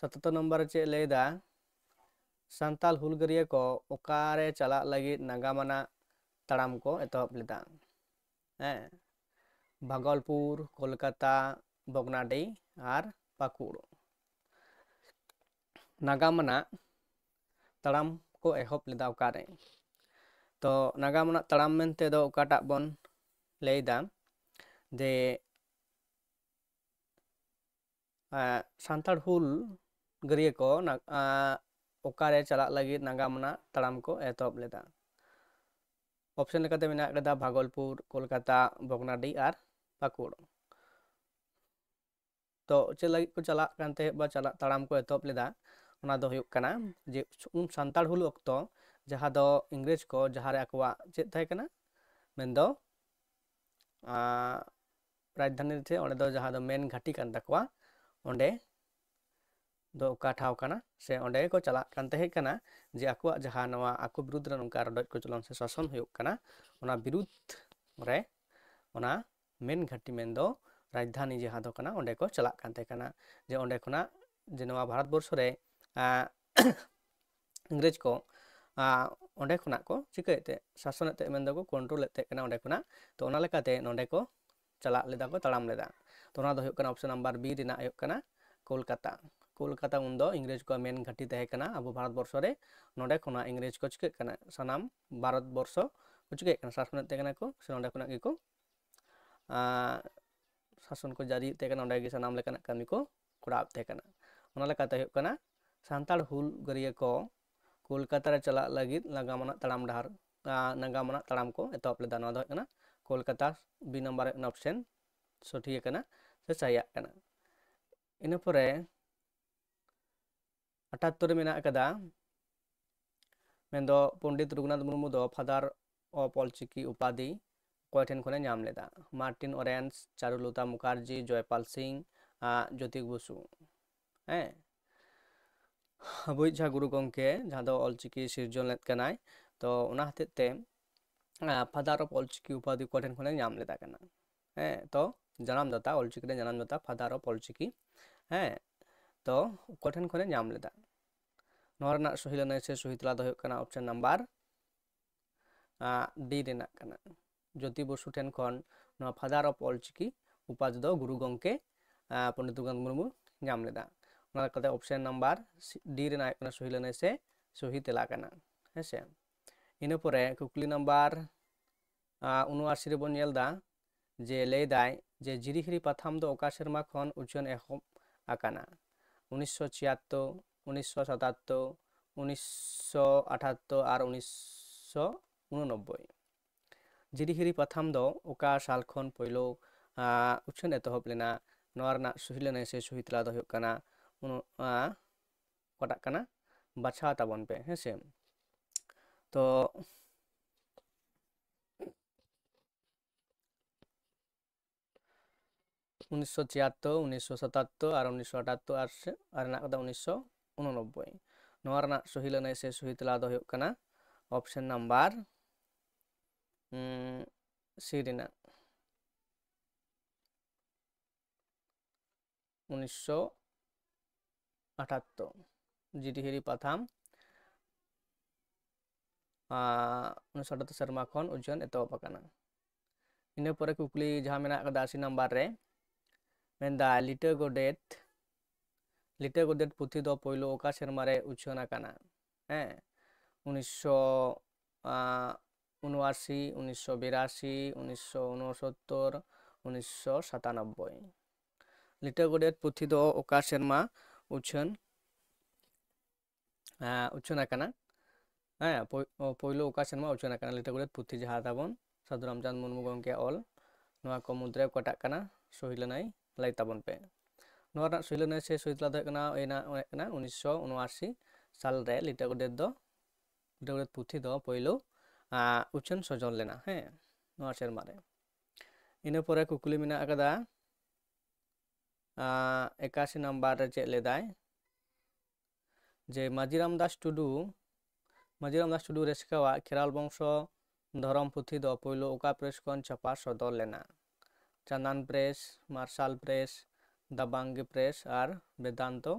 ᱥᱟᱛᱟᱛᱛᱳᱨ ᱱᱟᱢᱵᱟᱨ ᱨᱮ ᱪᱮᱫ ᱞᱟᱹᱭ ᱮᱫᱟ? ᱥᱟᱱᱛᱟᱞ ᱦᱩᱞᱜᱟᱹᱨᱤᱭᱟᱹ ᱠᱚ ᱚᱠᱟᱨᱮ ᱪᱟᱞᱟᱜ ᱞᱟᱹᱜᱤᱫ ᱱᱟᱜᱟᱢ ᱟᱱᱟᱜ ᱛᱟᱲᱟᱢ ᱠᱚ ᱮᱛᱚᱦᱚᱵ ᱞᱮᱫᱟ? ᱦᱮᱸ, ᱵᱷᱟᱜᱚᱞᱯᱩᱨ, ᱠᱳᱞᱠᱟᱛᱟ, ᱵᱷᱚᱜᱽᱱᱟᱰᱤ ᱟᱨ ᱯᱟᱹᱠᱩᱲ᱾ ᱱᱟᱜᱟᱢ ᱟᱱᱟᱜ ᱛᱟᱲᱟᱢ ᱠᱚ ᱮᱦᱚᱵ ᱞᱮᱫᱟ ᱚᱠᱟᱨᱮ? ᱛᱚ ᱱᱟᱜᱟᱢ ᱟᱱᱟᱜ ᱛᱟᱲᱟᱢ ᱢᱮᱱᱛᱮ ᱫᱚ ᱚᱠᱟᱴᱟᱜ ᱵᱚᱱ ᱞᱟᱹᱭᱫᱟ ᱡᱮ ᱥᱟᱱᱛᱟᱲ ᱦᱩᱞ ᱜᱟᱹᱨᱭᱟᱹ ᱠᱚ ᱚᱠᱟᱨᱮ ᱪᱟᱞᱟᱜ ᱞᱟᱹᱜᱤᱫ ᱱᱟᱜᱟᱢ ᱟᱱᱟᱜ ᱛᱟᱲᱟᱢ ᱠᱚ ᱮᱛᱚᱦᱚᱵ ᱞᱮᱫᱟ? ᱚᱯᱥᱮᱱ ᱞᱮᱠᱟᱛᱮ ᱢᱮᱱᱟᱜ ᱟᱠᱟᱫᱟ ᱵᱷᱟᱜᱚᱞᱯᱩᱨ, ᱠᱳᱞᱠᱟᱛᱟ, ᱵᱷᱚᱜᱽᱱᱟᱰᱤ ᱟᱨ ᱯᱟᱹᱠᱩᱲ᱾ ᱛᱚ ᱪᱮᱫ ᱞᱟᱹᱜᱤᱫ ᱠᱚ ᱪᱟᱞᱟᱜ ᱠᱟᱱ ᱛᱟᱦᱮᱸᱫ ᱵᱟ ᱪᱟᱞᱟᱜ ᱛᱟᱲᱟᱢ ᱠᱚ ᱮᱛᱚᱦᱚᱵ ᱞᱮᱫᱟ, ᱚᱱᱟ ᱫᱚ ᱦᱩᱭᱩᱜ ᱠᱟᱱᱟ ᱡᱮ ᱩᱱ ᱥᱟᱱᱛᱟᱲ ᱦᱩᱞ ᱚᱠᱛᱚ ᱡᱟᱦᱟᱸ ᱫᱚ ᱤᱝᱨᱮᱡᱽ ᱠᱚ ᱡᱟᱦᱟᱸ ᱨᱮ ᱟᱠᱚᱣᱟᱜ ᱪᱮᱫ ᱛᱟᱦᱮᱸ ᱠᱟᱱᱟ ᱢᱮᱱᱫᱚ ᱨᱟᱡᱽᱫᱷᱟᱱᱤ ᱨᱮ ᱚᱸᱰᱮ ᱫᱚ ᱡᱟᱦᱟᱸ ᱫᱚ ᱢᱮᱱ ᱜᱷᱟᱹᱴᱤ ᱠᱟᱱ ᱛᱟᱠᱚᱣᱟ, ᱚᱸᱰᱮ ᱫᱚ ᱚᱠᱟ ᱴᱷᱟᱶ ᱠᱟᱱᱟ ᱥᱮ ᱚᱸᱰᱮ ᱠᱚ ᱪᱟᱞᱟᱜ ᱠᱟᱱ ᱛᱟᱦᱮᱸ ᱠᱟᱱᱟ ᱡᱮ ᱟᱠᱚᱣᱟᱜ ᱡᱟᱦᱟᱸ ᱱᱚᱣᱟ ᱟᱠᱚ ᱵᱤᱨᱩᱫᱽ ᱨᱮ ᱱᱚᱝᱠᱟ ᱨᱚᱰᱚᱡ ᱠᱚᱪᱞᱚᱱ ᱥᱮ ᱥᱟᱥᱚᱱ ᱦᱩᱭᱩᱜ ᱠᱟᱱᱟ, ᱚᱱᱟ ᱵᱤᱨᱩᱫᱽ ᱨᱮ ᱚᱱᱟ ᱢᱮᱱ ᱜᱷᱟᱹᱴᱤ ᱢᱮᱱᱫᱚ ᱨᱟᱡᱽᱫᱷᱟᱱᱤ ᱡᱟᱦᱟᱸ ᱫᱚ ᱠᱟᱱᱟ, ᱚᱸᱰᱮ ᱠᱚ ᱪᱟᱞᱟᱜ ᱠᱟᱱ ᱛᱟᱦᱮᱸ ᱠᱟᱱᱟ᱾ ᱡᱮ ᱚᱸᱰᱮ ᱠᱷᱚᱱᱟᱜ ᱡᱮ ᱱᱚᱣᱟ ᱵᱷᱟᱨᱚᱛ ᱵᱚᱨᱥᱚ ᱨᱮ ᱤᱝᱨᱮᱡᱽ ᱠᱚ ᱚᱸᱰᱮ ᱠᱷᱚᱱᱟᱜ ᱠᱚ ᱪᱤᱠᱟᱹᱭᱮᱫ ᱛᱮ ᱥᱟᱥᱚᱱᱮᱫ ᱛᱮ ᱢᱮᱱᱫᱚ ᱠᱚ ᱠᱚᱱᱴᱨᱳᱞᱮᱫ ᱛᱮ ᱠᱟᱱᱟ ᱚᱸᱰᱮ ᱠᱷᱚᱱᱟᱜ᱾ ᱛᱚ ᱚᱱᱟ ᱞᱮᱠᱟᱛᱮ ᱱᱚᱸᱰᱮ ᱠᱚ ᱪᱟᱞᱟᱜ ᱞᱮᱫᱟ ᱠᱚ, ᱛᱟᱲᱟᱢ ᱞᱮᱫᱟ᱾ ᱛᱚ ᱚᱱᱟ ᱫᱚ ᱦᱩᱭᱩᱜ ᱠᱟᱱᱟ ᱚᱯᱥᱮᱱ ᱱᱟᱢᱵᱟᱨ ᱵᱤ ᱨᱮᱱᱟᱜ ᱦᱩᱭᱩᱜ ᱠᱟᱱᱟ ᱠᱳᱞᱠᱟᱛᱟ᱾ ᱠᱳᱞᱠᱟᱛᱟ ᱩᱱᱫᱚ ᱤᱝᱨᱮᱡᱽ ᱠᱚᱣᱟᱜ ᱢᱮᱱ ᱜᱷᱟᱹᱴᱤ ᱛᱟᱦᱮᱸ ᱠᱟᱱᱟ ᱟᱵᱚ ᱵᱷᱟᱨᱚᱛ ᱵᱚᱨᱥᱚ ᱨᱮ᱾ ᱱᱚᱸᱰᱮ ᱠᱷᱚᱱᱟᱜ ᱤᱝᱨᱮᱡᱽ ᱠᱚ ᱪᱤᱠᱟᱹᱜ ᱠᱟᱱᱟ, ᱥᱟᱱᱟᱢ ᱵᱷᱟᱨᱚᱛ ᱵᱚᱨᱥᱚ ᱠᱚ ᱪᱤᱠᱟᱹᱜ ᱠᱟᱱᱟ, ᱥᱟᱥᱚᱱᱮᱫ ᱛᱟᱦᱮᱸ ᱠᱟᱱᱟ ᱠᱚ, ᱥᱮ ᱱᱚᱸᱰᱮ ᱠᱷᱚᱱᱟᱜ ᱜᱮᱠᱚ ᱥᱟᱥᱚᱱ ᱠᱚ ᱡᱟᱹᱨᱤᱭᱮᱫ ᱛᱟᱦᱮᱸ ᱠᱟᱱᱟ, ᱚᱸᱰᱮ ᱜᱮ ᱥᱟᱱᱟᱢ ᱞᱮᱠᱟᱱᱟᱜ ᱠᱟᱹᱢᱤ ᱠᱚ ᱠᱚᱨᱟᱣᱮᱫ ᱛᱟᱦᱮᱸ ᱠᱟᱱᱟ᱾ ᱚᱱᱟ ᱞᱮᱠᱟᱛᱮ ᱦᱩᱭᱩᱜ ᱠᱟᱱᱟ ᱥᱟᱱᱛᱟᱲ ᱦᱩᱞᱜᱟᱹᱨᱭᱟᱹ ᱠᱚ ᱠᱳᱞᱠᱟᱛᱟ ᱨᱮ ᱪᱟᱞᱟᱜ ᱞᱟᱹᱜᱤᱫ ᱱᱟᱜᱟᱢ ᱟᱱᱟᱜ ᱛᱟᱲᱟᱢ ᱰᱟᱦᱟᱨ ᱱᱟᱜᱟᱢ ᱟᱱᱟᱜ ᱛᱟᱲᱟᱢ ᱠᱚ ᱮᱛᱚᱦᱚᱵ ᱞᱮᱫᱟ᱾ ᱱᱚᱣᱟ ᱫᱚ ᱦᱩᱭᱩᱜ ᱠᱟᱱᱟ ᱠᱳᱞᱠᱟᱛᱟ, ᱵᱤ ᱱᱟᱢᱵᱟᱨ ᱨᱮ ᱚᱯᱥᱮᱱ ᱥᱚᱴᱷᱤᱠ ᱠᱟᱱᱟ ᱥᱮ ᱥᱟᱹᱦᱤᱭᱟᱜ ᱠᱟᱱᱟ᱾ ᱤᱱᱟᱹ ᱯᱚᱨᱮ ᱟᱴᱟᱛᱛᱚᱨ ᱨᱮ ᱢᱮᱱᱟᱜ ᱟᱠᱟᱫᱟ, ᱢᱮᱱᱫᱚ ᱯᱚᱱᱰᱤᱛ ᱨᱚᱜᱷᱩᱱᱟᱛᱷ ᱢᱩᱨᱢᱩ ᱫᱚ ᱯᱷᱟᱫᱟᱨ ᱚᱯᱷ ᱚᱞᱪᱤᱠᱤ ᱩᱯᱟᱫᱷᱤ ᱚᱠᱚᱭ ᱴᱷᱮᱱ ᱠᱷᱚᱱᱮ ᱧᱟᱢ ᱞᱮᱫᱟ? ᱢᱟᱨᱴᱤᱱ ᱚᱨᱮᱱᱥ, ᱪᱟᱨᱩᱞᱚᱛᱟ ᱢᱩᱠᱷᱟᱨᱡᱤ, ᱡᱚᱭᱯᱟᱞ ᱥᱤᱝ, ᱡᱳᱛᱤ ᱵᱚᱥᱩ᱾ ᱦᱮᱸ, ᱟᱵᱚᱭᱤᱡ ᱡᱟᱦᱟᱸ ᱜᱩᱨᱩ ᱜᱚᱢᱠᱮ ᱡᱟᱦᱟᱸ ᱫᱚ ᱚᱞᱪᱤᱠᱤ ᱥᱤᱨᱡᱚᱱ ᱞᱮᱫ ᱠᱟᱱᱟᱭ, ᱛᱚ ᱚᱱᱟ ᱦᱚᱛᱮᱡ ᱛᱮ ᱯᱷᱟᱫᱟᱨ ᱚᱯᱷ ᱚᱞᱪᱤᱠᱤ ᱩᱯᱟᱫᱷᱤ ᱚᱠᱚᱭ ᱴᱷᱮᱱ ᱠᱷᱚᱱᱮ ᱧᱟᱢ ᱞᱮᱫᱟ ᱠᱟᱱᱟ? ᱦᱮᱸ, ᱛᱚ ᱡᱟᱱᱟᱢ ᱫᱟᱛᱟ, ᱚᱞᱪᱤᱠᱤ ᱨᱮ ᱡᱟᱱᱟᱢ ᱫᱟᱛᱟ ᱯᱷᱟᱫᱟᱨ ᱚᱯᱷ ᱚᱞᱪᱤᱠᱤ, ᱦᱮᱸ, ᱛᱚ ᱚᱠᱚᱭ ᱴᱷᱮᱱ ᱠᱷᱚᱱᱮ ᱧᱟᱢ ᱞᱮᱫᱟ? ᱱᱚᱣᱟ ᱨᱮᱱᱟᱜ ᱥᱚᱦᱤ ᱞᱟᱹᱱᱟᱹᱭ ᱥᱮ ᱥᱚᱦᱤ ᱛᱮᱞᱟ ᱫᱚ ᱦᱩᱭᱩᱜ ᱠᱟᱱᱟ ᱚᱯᱥᱮᱱ ᱱᱟᱢᱵᱟᱨ ᱰᱤ ᱨᱮᱱᱟᱜ ᱠᱟᱱᱟ᱾ ᱡᱳᱛᱤ ᱵᱚᱥᱩ ᱴᱷᱮᱱ ᱠᱷᱚᱱ ᱱᱚᱣᱟ ᱯᱷᱟᱫᱟᱨ ᱚᱯᱷ ᱚᱞᱪᱤᱠᱤ ᱩᱯᱟᱫᱷᱤ ᱫᱚ ᱜᱩᱨᱩ ᱜᱚᱢᱠᱮ ᱯᱚᱱᱰᱤᱛ ᱨᱚᱜᱷᱩᱱᱟᱛᱷ ᱢᱩᱨᱢᱩ ᱧᱟᱢ ᱞᱮᱫᱟ᱾ ᱚᱱᱟ ᱞᱮᱠᱟᱛᱮ option number D ᱨᱮᱱᱟᱜ ᱦᱩᱭᱩᱜ ᱠᱟᱱᱟ ᱥᱚᱦᱤ ᱞᱟᱹᱱᱟᱹᱭ ᱥᱮ ᱥᱚᱦᱤ ᱛᱮᱞᱟ ᱠᱟᱱᱟ᱾ ᱦᱮᱸ ᱥᱮ? ᱤᱱᱟᱹ ᱯᱚᱨᱮ ᱠᱩᱠᱞᱤ ᱱᱟᱢᱵᱟᱨ ᱩᱱᱚᱟᱥᱤ ᱨᱮᱵᱚᱱ ᱧᱮᱞ ᱮᱫᱟ ᱡᱮ ᱞᱟᱹᱭ ᱫᱟᱭ ᱡᱮ ᱡᱤᱨᱤᱦᱤᱨᱤ ᱯᱟᱛᱷᱟᱢ ᱫᱚ ᱚᱠᱟ ᱥᱮᱨᱢᱟ ᱠᱷᱚᱱ ᱩᱪᱷᱟᱹᱱ ᱮᱦᱚᱵ ᱟᱠᱟᱱᱟ? ᱩᱱᱤᱥᱥᱚ ᱪᱷᱤᱭᱟᱛᱛᱳᱨ, ᱩᱱᱤᱥᱥᱚ ᱥᱟᱛᱟᱛᱛᱳᱨ, ᱩᱱᱤᱥᱥᱚ ᱟᱴᱷᱟᱛᱛᱳᱨ ᱟᱨ ᱩᱱᱤᱥᱥᱚ ᱩᱱᱚᱱᱚᱵᱵᱳᱭ᱾ ᱡᱤᱨᱤᱦᱤᱨᱤ ᱯᱟᱛᱷᱟᱢ ᱫᱚ ᱚᱠᱟ ᱥᱟᱞ ᱠᱷᱚᱱ ᱯᱳᱭᱞᱳ, ᱟ, ᱩᱪᱷᱟᱹᱱ ᱮᱛᱚᱦᱚᱵ ᱞᱮᱱᱟ? ᱱᱚᱣᱟ ᱨᱮᱱᱟᱜ ᱥᱚᱦᱤ ᱞᱟᱹᱱᱟᱹᱭ ᱥᱮ ᱥᱚᱦᱤ ᱛᱮᱞᱟ ᱫᱚ ᱦᱩᱭᱩᱜ ᱠᱟᱱᱟ ᱩᱱ-, ᱟ, ᱚᱠᱟᱴᱟᱜ ᱠᱟᱱᱟ? ᱵᱟᱪᱷᱟᱣ ᱛᱟᱵᱚᱱ ᱯᱮ, ᱦᱮᱸ ᱥᱮ? ᱛᱚ ᱩᱱᱤᱥᱥᱚ ᱪᱷᱤᱭᱟᱛᱛᱳᱨ, ᱩᱱᱤᱥᱥᱚ ᱥᱟᱛᱟᱛᱛᱳᱨ ᱟᱨ ᱩᱱᱤᱥᱥᱚ ᱟᱴᱷᱟᱛᱛᱳᱨ ᱟᱨ ᱥᱮ-, ᱟᱨ ᱦᱮᱱᱟᱜ ᱠᱟᱫᱟ ᱩᱱᱤᱥᱥᱚ ᱩᱱᱚᱱᱚᱵᱵᱳᱭ᱾ ᱱᱚᱣᱟ ᱨᱮᱱᱟᱜ ᱥᱚᱦᱤ ᱞᱟᱹᱱᱟᱹᱭ ᱥᱮ ᱥᱚᱦᱤ ᱛᱮᱞᱟ ᱫᱚ ᱦᱩᱭᱩᱜ ᱠᱟᱱᱟ option number, ᱩᱸ, C ᱨᱮᱱᱟᱜ ᱩᱱᱤᱥᱥᱚ ᱟᱴᱷᱟᱛᱛᱳᱨ᱾ ᱡᱤᱨᱤᱦᱤᱨᱤ ᱯᱟᱛᱷᱟᱢ, ᱟᱸ, ᱩᱱᱤᱥᱥᱚ ᱟᱴᱷᱟᱛᱛᱳᱨ ᱥᱮᱨᱢᱟ ᱠᱷᱚᱱ ᱩᱪᱷᱟᱹᱱ ᱮᱛᱚᱦᱚᱵ ᱟᱠᱟᱱᱟ᱾ ᱤᱱᱟᱹ ᱯᱚᱨᱮ ᱠᱩᱠᱞᱤ ᱡᱟᱦᱟᱸ ᱢᱮᱱᱟᱜ ᱠᱟᱫᱟ ᱟᱥᱤ ᱱᱟᱢᱵᱟᱨ ᱨᱮ, ᱢᱮᱱᱫᱟ ᱞᱤᱴᱟᱹ ᱜᱚᱰᱮᱛ, ᱞᱤᱴᱟᱹ ᱜᱚᱰᱮᱛ ᱯᱩᱛᱷᱤ ᱫᱚ ᱯᱳᱭᱞᱳ ᱚᱠᱟ ᱥᱮᱨᱢᱟ ᱨᱮ ᱩᱪᱷᱟᱹᱱ ᱟᱠᱟᱱᱟ? ᱦᱮᱸ, ᱩᱱᱤᱥᱥᱚ, ᱟᱸ, ᱩᱱᱚᱟᱥᱤ, ᱩᱱᱤᱥᱥᱚ ᱵᱤᱨᱟᱥᱤ, ᱩᱱᱤᱥᱥᱚ ᱩᱱᱚᱥᱚᱛᱛᱳᱨ, ᱩᱱᱤᱥᱥᱚ ᱥᱟᱛᱟᱱᱚᱵᱵᱳᱭ᱾ ᱞᱤᱴᱟᱹ ᱜᱚᱰᱮᱛ ᱯᱩᱛᱷᱤ ᱫᱚ ᱚᱠᱟ ᱥᱮᱨᱢᱟ ᱩᱪᱷᱟᱹᱱ, ᱟᱸ, ᱩᱪᱷᱟᱹᱱ ᱟᱠᱟᱱᱟ? ᱦᱮᱸ, ᱯᱳᱭ-, ᱯᱳᱭᱞᱳ ᱚᱠᱟ ᱥᱮᱨᱢᱟ ᱩᱪᱷᱟᱹᱱ ᱟᱠᱟᱱᱟ ᱞᱤᱴᱟᱹ ᱜᱚᱰᱮᱛ ᱯᱩᱛᱷᱤ, ᱡᱟᱦᱟᱸ ᱛᱟᱵᱚᱱ ᱥᱟᱹᱫᱷᱩ ᱨᱟᱢᱪᱟᱸᱫᱽ ᱢᱩᱨᱢᱩ ᱜᱚᱢᱠᱮᱭᱟᱜ ᱚᱞ? ᱱᱚᱣᱟ ᱠᱚ ᱢᱩᱫᱽᱨᱮ ᱚᱠᱟᱴᱟᱜ ᱠᱟᱱᱟ ᱥᱚᱦᱤ ᱞᱟᱹᱱᱟᱹᱭ? ᱞᱟᱹᱭ ᱛᱟᱵᱚᱱ ᱯᱮ᱾ ᱱᱚᱣᱟ ᱨᱮᱱᱟᱜ ᱥᱚᱦᱤ ᱞᱟᱹᱱᱟᱹᱭ ᱥᱮ ᱥᱚᱦᱤ ᱛᱮᱞᱟ ᱫᱚ ᱦᱩᱭᱩᱜ ᱠᱟᱱᱟ, ᱦᱩᱭᱱᱟ, ᱦᱩᱭᱩᱜ ᱠᱟᱱᱟ ᱩᱱᱤᱥᱥᱚ ᱩᱱᱚᱟᱥᱤ ᱥᱟᱞ ᱨᱮ ᱞᱤᱴᱟᱹ ᱜᱚᱰᱮᱛ ᱫᱚ, ᱞᱤᱴᱟᱹ ᱜᱚᱰᱮᱛ ᱯᱩᱛᱷᱤ ᱫᱚ ᱯᱳᱭᱞᱳ, ᱟᱸ, ᱩᱪᱷᱟᱹᱱ ᱥᱚᱡᱚᱞ ᱞᱮᱱᱟ, ᱦᱮᱸ, ᱱᱚᱣᱟ ᱥᱮᱨᱢᱟ ᱨᱮ᱾ ᱤᱱᱟᱹ ᱯᱚᱨᱮ ᱠᱩᱠᱞᱤ ᱢᱮᱱᱟᱜ ᱟᱠᱟᱫᱟ, ᱟᱸ, ᱮᱠᱟᱥᱤ ᱱᱟᱢᱵᱟᱨ ᱨᱮ ᱪᱮᱫ ᱞᱮᱫᱟᱭ? ᱡᱮ ᱢᱟᱹᱡᱷᱤ ᱨᱟᱢᱫᱟᱥ ᱴᱩᱰᱩ, ᱢᱟᱹᱡᱷᱤ ᱨᱟᱢᱫᱟᱥ ᱴᱩᱰᱩ ᱨᱮᱥᱠᱟᱣᱟᱜ ᱠᱷᱮᱨᱣᱟᱞ ᱵᱚᱝᱥᱚ ᱫᱷᱚᱨᱚᱢ ᱯᱩᱛᱷᱤ ᱫᱚ ᱯᱳᱭᱞᱳ ᱚᱠᱟ press ᱠᱷᱚᱱ ᱪᱷᱟᱯᱟ ᱥᱚᱫᱚᱨ ᱞᱮᱱᱟ? ᱪᱟᱸᱫᱟᱱ press, ᱢᱟᱨᱥᱟᱞ press, ᱫᱟᱵᱟᱝᱜᱤ press ᱟᱨ ᱵᱮᱫᱟᱱᱛᱚ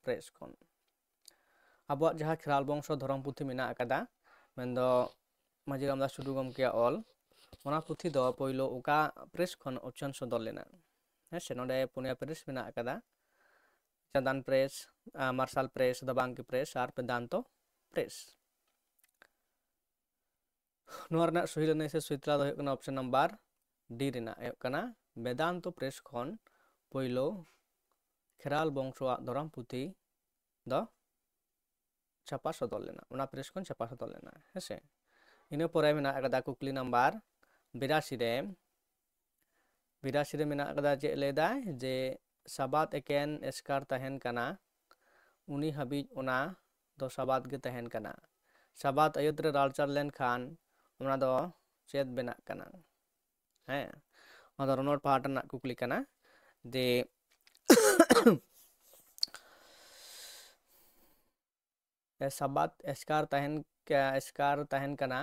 press ᱠᱷᱚᱱ᱾ ᱟᱵᱚᱣᱟᱜ ᱡᱟᱦᱟᱸ ᱠᱷᱮᱨᱣᱟᱞ ᱵᱚᱝᱥᱚ ᱫᱷᱚᱨᱚᱢ ᱯᱩᱛᱷᱤ ᱢᱮᱱᱟᱜ ᱟᱠᱟᱫᱟ, ᱢᱮᱱᱫᱚ ᱢᱟᱹᱡᱷᱤ ᱨᱟᱢᱫᱟᱥ ᱴᱩᱰᱩ ᱜᱚᱢᱠᱮᱭᱟᱜ ᱚᱞ, ᱚᱱᱟ ᱯᱩᱛᱷᱤ ᱫᱚ ᱯᱳᱭᱞᱳ ᱚᱠᱟ press ᱠᱷᱚᱱ ᱩᱪᱷᱟᱹᱱ ᱥᱚᱫᱚᱨ ᱞᱮᱱᱟ? ᱦᱮᱸ ᱥᱮ, ᱱᱚᱰᱮ ᱯᱩᱱᱭᱟ press ᱢᱮᱱᱟᱜ ᱟᱠᱟᱫᱟ᱾ ᱪᱟᱸᱫᱟᱱ ᱯᱨᱮᱥ, ᱟᱨ ᱢᱟᱨᱥᱟᱞ ᱯᱨᱮᱥ, ᱫᱟᱵᱟᱝᱠᱤ ᱯᱨᱮᱥ ᱟᱨ ᱵᱮᱫᱟᱱᱛᱚ ᱯᱨᱮᱥ᱾ ᱱᱚᱣᱟ ᱨᱮᱱᱟᱜ ᱥᱚᱦᱤ ᱞᱟᱹᱱᱟᱹᱭ ᱥᱮ ᱥᱚᱦᱤ ᱛᱮᱞᱟ ᱫᱚ ᱦᱩᱭᱩᱜ ᱠᱟᱱᱟ ᱚᱯᱥᱮᱱ ᱱᱟᱢᱵᱟᱨ ᱰᱤ ᱨᱮᱱᱟᱜ ᱦᱩᱭᱩᱜ ᱠᱟᱱᱟ ᱵᱮᱫᱟᱱᱛᱚ ᱯᱨᱮᱥ ᱠᱷᱚᱱ ᱯᱳᱭᱞᱳ ᱠᱷᱮᱨᱣᱟᱞ ᱵᱚᱝᱥᱚᱣᱟᱜ ᱫᱷᱚᱨᱚᱢ ᱯᱩᱛᱷᱤ ᱫᱚ ᱪᱷᱟᱯᱟ ᱥᱚᱫᱚᱨ ᱞᱮᱱᱟ, ᱚᱱᱟ ᱯᱨᱮᱥ ᱠᱷᱚᱱ ᱪᱷᱟᱯᱟ ᱥᱚᱫᱚᱨ ᱞᱮᱱᱟ, ᱦᱮᱸᱥᱮ᱾ ᱤᱱᱟᱹ ᱯᱚᱨᱮ ᱢᱮᱱᱟᱜ ᱟᱠᱟᱫᱟ ᱠᱩᱠᱞᱤ ᱱᱟᱢᱵᱟᱨ ᱵᱤᱨᱟᱥᱤ ᱨᱮ᱾ ᱵᱤᱨᱟᱥᱤ ᱨᱮ ᱢᱮᱱᱟᱜ ᱟᱠᱟᱫᱟ, ᱪᱮᱫ ᱞᱟᱹᱭ ᱫᱟᱭ ᱡᱮ ᱥᱟᱵᱟᱫ ᱮᱠᱮᱱ ᱮᱥᱠᱟᱨ ᱛᱟᱦᱮᱱ ᱠᱟᱱᱟ, ᱩᱱᱤ ᱦᱟᱹᱵᱤᱡ ᱚᱱᱟ ᱫᱚ ᱥᱟᱵᱟᱫ ᱜᱮ ᱛᱟᱦᱮᱱ ᱠᱟᱱᱟ᱾ ᱥᱟᱵᱟᱫ ᱟᱹᱭᱟᱹᱛ ᱨᱮ ᱨᱟᱲᱪᱟᱲ ᱞᱮᱱᱠᱷᱟᱱ ᱚᱱᱟ ᱫᱚ ᱪᱮᱫ ᱵᱮᱱᱟᱜ ᱠᱟᱱᱟ? ᱦᱮᱸ, ᱚᱱᱟ ᱫᱚ ᱨᱚᱱᱚᱲ ᱯᱟᱦᱴᱟ ᱨᱮᱱᱟᱜ ᱠᱩᱠᱞᱤ ᱠᱟᱱᱟ ᱡᱮ ᱮ, ᱥᱟᱵᱟᱫ ᱮᱥᱠᱟᱨ ᱛᱟᱦᱮᱱ ᱠᱟ-, ᱮᱥᱠᱟᱨ ᱛᱟᱦᱮᱱ ᱠᱟᱱᱟ,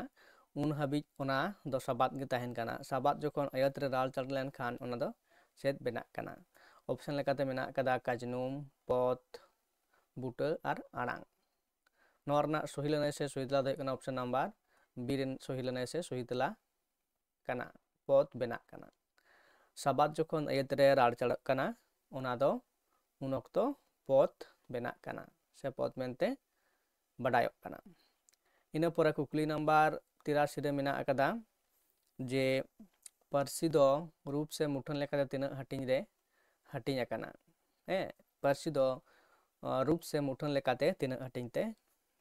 ᱩᱱ ᱦᱟᱹᱵᱤᱡ ᱚᱱᱟ ᱫᱚ ᱥᱟᱵᱟᱫ ᱜᱮ ᱛᱟᱦᱮᱱ ᱠᱟᱱᱟ᱾ ᱥᱟᱵᱟᱫ ᱡᱚᱠᱷᱚᱱ ᱟᱹᱭᱟᱹᱛ ᱨᱮ ᱨᱟᱲ ᱪᱟᱲ ᱞᱮᱱᱠᱷᱟᱱ ᱚᱱᱟ ᱫᱚ ᱪᱮᱫ ᱵᱮᱱᱟᱜ ᱠᱟᱱᱟ? ᱚᱯᱥᱮᱱ ᱞᱮᱠᱟᱛᱮ ᱢᱮᱱᱟᱜ ᱟᱠᱟᱫᱟ ᱠᱟᱡᱽᱱᱩᱢ, ᱯᱚᱛ, ᱵᱩᱴᱟᱹ ᱟᱨ ᱟᱲᱟᱝ᱾ ᱱᱚᱣᱟ ᱨᱮᱱᱟᱜ ᱥᱚᱦᱤ ᱞᱟᱹᱱᱟᱹᱭ ᱥᱮ ᱥᱚᱦᱤ ᱛᱮᱞᱟ ᱫᱚ ᱦᱩᱭᱩᱜ ᱠᱟᱱᱟ ᱚᱯᱥᱮᱱ ᱱᱟᱢᱵᱟᱨ ᱵᱤ ᱨᱮᱱ ᱥᱚᱦᱤ ᱞᱟᱹᱱᱟᱹᱭ ᱥᱮ ᱥᱚᱦᱤ ᱛᱮᱞᱟ ᱠᱟᱱᱟ, ᱯᱚᱛ ᱵᱮᱱᱟᱜ ᱠᱟᱱᱟ᱾ ᱥᱟᱵᱟᱫ ᱡᱚᱠᱷᱚᱱ ᱟᱹᱭᱟᱹᱛ ᱨᱮ ᱨᱟᱲ ᱪᱟᱲᱚᱜ ᱠᱟᱱᱟ, ᱚᱱᱟ ᱫᱚ ᱩᱱ ᱚᱠᱛᱚ ᱯᱚᱛ ᱵᱮᱱᱟᱜ ᱠᱟᱱᱟ ᱥᱮ ᱯᱚᱛ ᱢᱮᱱᱛᱮ ᱵᱟᱰᱟᱭᱚᱜ ᱠᱟᱱᱟ᱾ ᱤᱱᱟᱹ ᱯᱚᱨᱮ ᱠᱩᱠᱞᱤ ᱱᱟᱢᱵᱟᱨ ᱛᱤᱨᱟᱥᱤ ᱨᱮ ᱢᱮᱱᱟᱜ ᱟᱠᱟᱫᱟ ᱡᱮ ᱯᱟᱹᱨᱥᱤ ᱫᱚ ᱨᱩᱯ ᱥᱮ ᱢᱩᱴᱷᱟᱹᱱ ᱞᱮᱠᱟᱛᱮ ᱛᱤᱱᱟᱹᱜ ᱦᱟᱹᱴᱤᱧ ᱨᱮ ᱦᱟᱹᱴᱤᱧ ᱟᱠᱟᱱᱟ? ᱦᱮᱸ, ᱯᱟᱹᱨᱥᱤ ᱫᱚ, ᱟᱸ, ᱨᱩᱯ ᱥᱮ ᱢᱩᱴᱷᱟᱹᱱ ᱞᱮᱠᱟᱛᱮ ᱛᱤᱱᱟᱹᱜ ᱦᱟᱹᱴᱤᱧ ᱛᱮ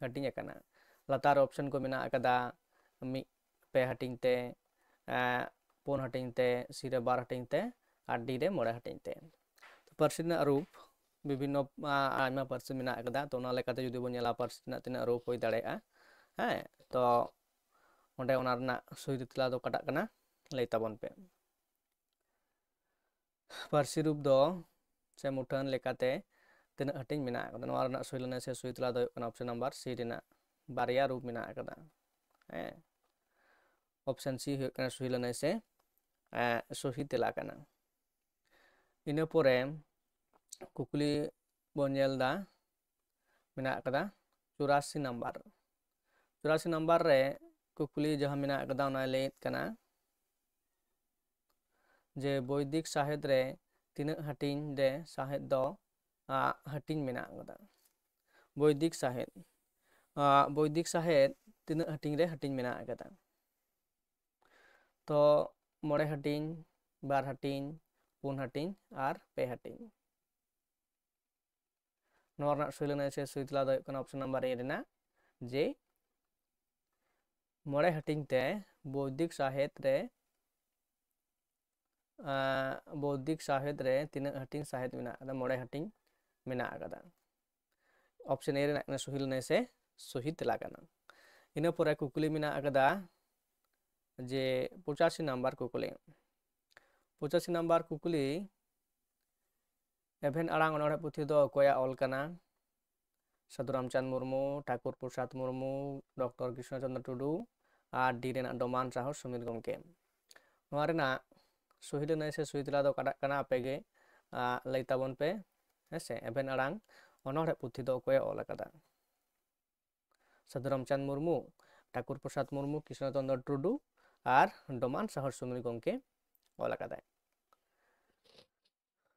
ᱦᱟᱹᱴᱤᱧ ᱟᱠᱟᱱᱟ? ᱞᱟᱛᱟᱨ ᱚᱯᱥᱮᱱ ᱠᱚ ᱢᱮᱱᱟᱜ ᱟᱠᱟᱫᱟ, ᱢᱤᱫ ᱯᱮ ᱦᱟᱹᱴᱤᱧ ᱛᱮ, ᱮᱸ, ᱯᱩᱱ ᱦᱟᱹᱴᱤᱧ ᱛᱮ, ᱥᱤ ᱨᱮ ᱵᱟᱨ ᱦᱟᱹᱴᱤᱧ ᱛᱮ ᱟᱨ ᱰᱤ ᱨᱮ ᱢᱚᱬᱮ ᱦᱟᱹᱴᱤᱧ ᱛᱮ᱾ ᱯᱟᱹᱨᱥᱤ ᱨᱮᱱᱟᱜ ᱨᱩᱯ ᱵᱤᱵᱷᱤᱱᱱᱚ, ᱟ-, ᱟᱭᱢᱟ ᱯᱟᱹᱨᱥᱤ ᱢᱮᱱᱟᱜ ᱟᱠᱟᱫᱟ, ᱛᱚ ᱚᱱᱟ ᱞᱮᱠᱟᱛᱮ ᱡᱩᱫᱤ ᱵᱚᱱ ᱧᱮᱞᱟ ᱯᱟᱹᱨᱥᱤ ᱨᱮᱱᱟᱜ ᱛᱤᱱᱟᱹᱜ ᱨᱩᱯ ᱦᱩᱭ ᱫᱟᱲᱮᱭᱟᱜᱼᱟ, ᱦᱮᱸ, ᱛᱚ ᱚᱸᱰᱮ ᱚᱱᱟ ᱨᱮᱱᱟᱜ ᱥᱚᱦᱤ ᱛᱮᱞᱟ ᱫᱚ ᱚᱠᱟᱴᱟᱜ ᱠᱟᱱᱟ ᱞᱟᱹᱭ ᱛᱟᱵᱚᱱ ᱯᱮ᱾ ᱯᱟᱹᱨᱥᱤ ᱨᱩᱯ ᱫᱚ ᱥᱮ ᱢᱩᱴᱷᱟᱹᱱ ᱞᱮᱠᱟᱛᱮ ᱛᱤᱱᱟᱹᱜ ᱦᱟᱹᱴᱤᱧ ᱢᱮᱱᱟᱜ ᱟᱠᱟᱫᱟ? ᱱᱚᱣᱟ ᱨᱮᱱᱟᱜ ᱥᱚᱦᱤ ᱞᱟᱹᱱᱟᱹᱭ ᱥᱮ ᱥᱚᱦᱤ ᱛᱮᱞᱟ ᱫᱚ ᱦᱩᱭᱩᱜ ᱠᱟᱱᱟ ᱚᱯᱥᱮᱱ ᱱᱟᱢᱵᱟᱨ ᱥᱤ ᱨᱮᱱᱟᱜ ᱵᱟᱨᱭᱟ ᱨᱩᱯ ᱢᱮᱱᱟᱜ ᱟᱠᱟᱫᱟ᱾ ᱦᱮᱸ, ᱚᱯᱥᱮᱱ ᱥᱤ ᱦᱩᱭᱩᱜ ᱠᱟᱱᱟ ᱥᱚᱦᱤ ᱞᱟᱹᱱᱟᱹᱭ ᱥᱮ, ᱮᱸ, ᱥᱚᱦᱤ ᱛᱮᱞᱟ ᱠᱟᱱᱟ᱾ ᱤᱱᱟᱹ ᱯᱚᱨᱮ ᱠᱩᱠᱞᱤ ᱵᱚᱱ ᱧᱮᱞ ᱮᱫᱟ, ᱢᱮᱱᱟᱜ ᱟᱠᱟᱫᱟ ᱪᱩᱨᱟᱥᱤ ᱱᱟᱢᱵᱟᱨ᱾ ᱪᱩᱨᱟᱥᱤ ᱱᱟᱢᱵᱟᱨ ᱨᱮ ᱠᱩᱠᱞᱤ ᱡᱟᱦᱟᱸ ᱢᱮᱱᱟᱜ ᱟᱠᱟᱫᱟ, ᱚᱱᱟᱭ ᱞᱟᱹᱭᱮᱫ ᱠᱟᱱᱟ ᱡᱮ ᱵᱳᱭᱫᱤᱠ ᱥᱟᱶᱦᱮᱫ ᱨᱮ ᱛᱤᱱᱟᱹᱜ ᱦᱟᱹᱴᱤᱧ ᱨᱮ ᱥᱟᱶᱦᱮᱫ ᱫᱚ ᱟᱜ, ᱦᱟᱹᱴᱤᱧ ᱢᱮᱱᱟᱜ ᱟᱠᱟᱫᱟ᱾ ᱵᱳᱭᱫᱤᱠ ᱥᱟᱶᱦᱮᱫ, ᱟᱜ, ᱵᱳᱭᱫᱤᱠ ᱥᱟᱶᱦᱮᱫ ᱛᱤᱱᱟᱹᱜ ᱦᱟᱹᱴᱤᱧ ᱨᱮ ᱦᱟᱹᱴᱤᱧ ᱢᱮᱱᱟᱜ ᱟᱠᱟᱫᱟ? ᱛᱚ ᱢᱚᱬᱮ ᱦᱟᱹᱴᱤᱧ, ᱵᱟᱨ ᱦᱟᱹᱴᱤᱧ, ᱯᱩᱱ ᱦᱟᱹᱴᱤᱧ ᱟᱨ ᱯᱮ ᱦᱟᱹᱴᱤᱧ᱾ ᱱᱚᱣᱟ ᱨᱮᱱᱟᱜ ᱥᱩᱭ ᱞᱟᱹᱱᱟᱹᱭ ᱥᱮ ᱥᱩᱭ ᱛᱮᱞᱟ ᱫᱚ ᱦᱩᱭᱩᱜ ᱠᱟᱱᱟ ᱚᱯᱥᱚᱱ ᱱᱟᱢᱵᱟᱨ ᱮ ᱨᱮᱱᱟᱜ, ᱡᱮ ᱢᱚᱬᱮ ᱦᱟᱹᱴᱤᱧ ᱛᱮ ᱵᱳᱭᱫᱤᱠ ᱥᱟᱶᱦᱮᱫ ᱨᱮ, ᱟᱸ, ᱵᱳᱭᱫᱤᱠ ᱥᱟᱶᱦᱮᱫ ᱨᱮ ᱛᱤᱱᱟᱹᱜ ᱦᱟᱹᱴᱤᱧ ᱥᱟᱶᱦᱮᱫ ᱢᱮᱱᱟᱜ ᱟᱠᱟᱫᱟ? ᱢᱚᱬᱮ ᱦᱟᱹᱴᱤᱧ ᱢᱮᱱᱟᱜ ᱟᱠᱟᱫᱟ᱾ ᱚᱯᱥᱚᱱ ᱮ ᱨᱮᱱᱟᱜ ᱠᱟᱱᱟ ᱥᱩᱦᱤ ᱞᱟᱹᱱᱟᱹᱭ ᱥᱮ ᱥᱩᱦᱤ ᱛᱮᱞᱟ ᱠᱟᱱᱟ᱾ ᱤᱱᱟᱹ ᱯᱚᱨᱮ ᱠᱩᱠᱞᱤ ᱢᱮᱱᱟᱜ ᱟᱠᱟᱫᱟ ᱡᱮ ᱯᱚᱸᱪᱟᱥᱤ ᱱᱟᱢᱵᱟᱨ ᱠᱩᱠᱞᱤ᱾ ᱯᱚᱸᱪᱟᱥᱤ ᱱᱟᱢᱵᱟᱨ ᱠᱩᱠᱞᱤ, ᱮᱵᱷᱮᱱ ᱟᱲᱟᱝ ᱚᱱᱚᱬᱦᱮ ᱯᱩᱛᱷᱤ ᱫᱚ ᱚᱠᱚᱭᱟᱜ ᱚᱞ ᱠᱟᱱᱟ? ᱥᱟᱹᱫᱷᱩ ᱨᱟᱢᱪᱟᱸᱫᱽ ᱢᱩᱨᱢᱩ, ᱴᱷᱟᱠᱩᱨ ᱯᱨᱚᱥᱟᱫᱽ ᱢᱩᱨᱢᱩ, ᱰᱚᱠᱴᱚᱨ ᱠᱨᱤᱥᱱᱚ ᱪᱚᱸᱫᱽᱨᱚ ᱴᱩᱰᱩ ᱟᱨ ᱰᱤ ᱨᱮᱱᱟᱜ ᱰᱚᱢᱟᱱ ᱥᱟᱦᱚ ᱥᱩᱢᱤᱨ ᱜᱚᱢᱠᱮ᱾ ᱱᱚᱣᱟ ᱨᱮᱱᱟᱜ ᱥᱩᱦᱤ ᱞᱟᱹᱱᱟᱹᱭ ᱥᱮ ᱥᱩᱦᱤ ᱛᱮᱞᱟ ᱫᱚ ᱚᱠᱟᱴᱟᱜ ᱠᱟᱱᱟ? ᱟᱯᱮ ᱜᱮ, ᱟ, ᱞᱟᱹᱭ ᱛᱟᱵᱚᱱ ᱯᱮ᱾ ᱦᱮᱸ ᱥᱮ, ᱮᱵᱷᱮᱱ ᱟᱲᱟᱝ ᱚᱱᱚᱬᱦᱮ ᱯᱩᱛᱷᱤ ᱫᱚ ᱚᱠᱚᱭᱮ ᱚᱞ ᱟᱠᱟᱫᱟ? ᱥᱟᱹᱫᱷᱩ ᱨᱟᱢᱪᱟᱸᱫᱽ ᱢᱩᱨᱢᱩ, ᱴᱷᱟᱠᱩᱨ ᱯᱨᱚᱥᱟᱫᱽ ᱢᱩᱨᱢᱩ, ᱠᱨᱤᱥᱱᱚ ᱪᱚᱸᱫᱽᱨᱚ ᱴᱩᱰᱩ ᱟᱨ ᱰᱚᱢᱟᱱ ᱥᱟᱦᱚ ᱥᱩᱢᱤᱨ ᱜᱚᱢᱠᱮ ᱚᱞ ᱟᱠᱟᱫᱟᱭ᱾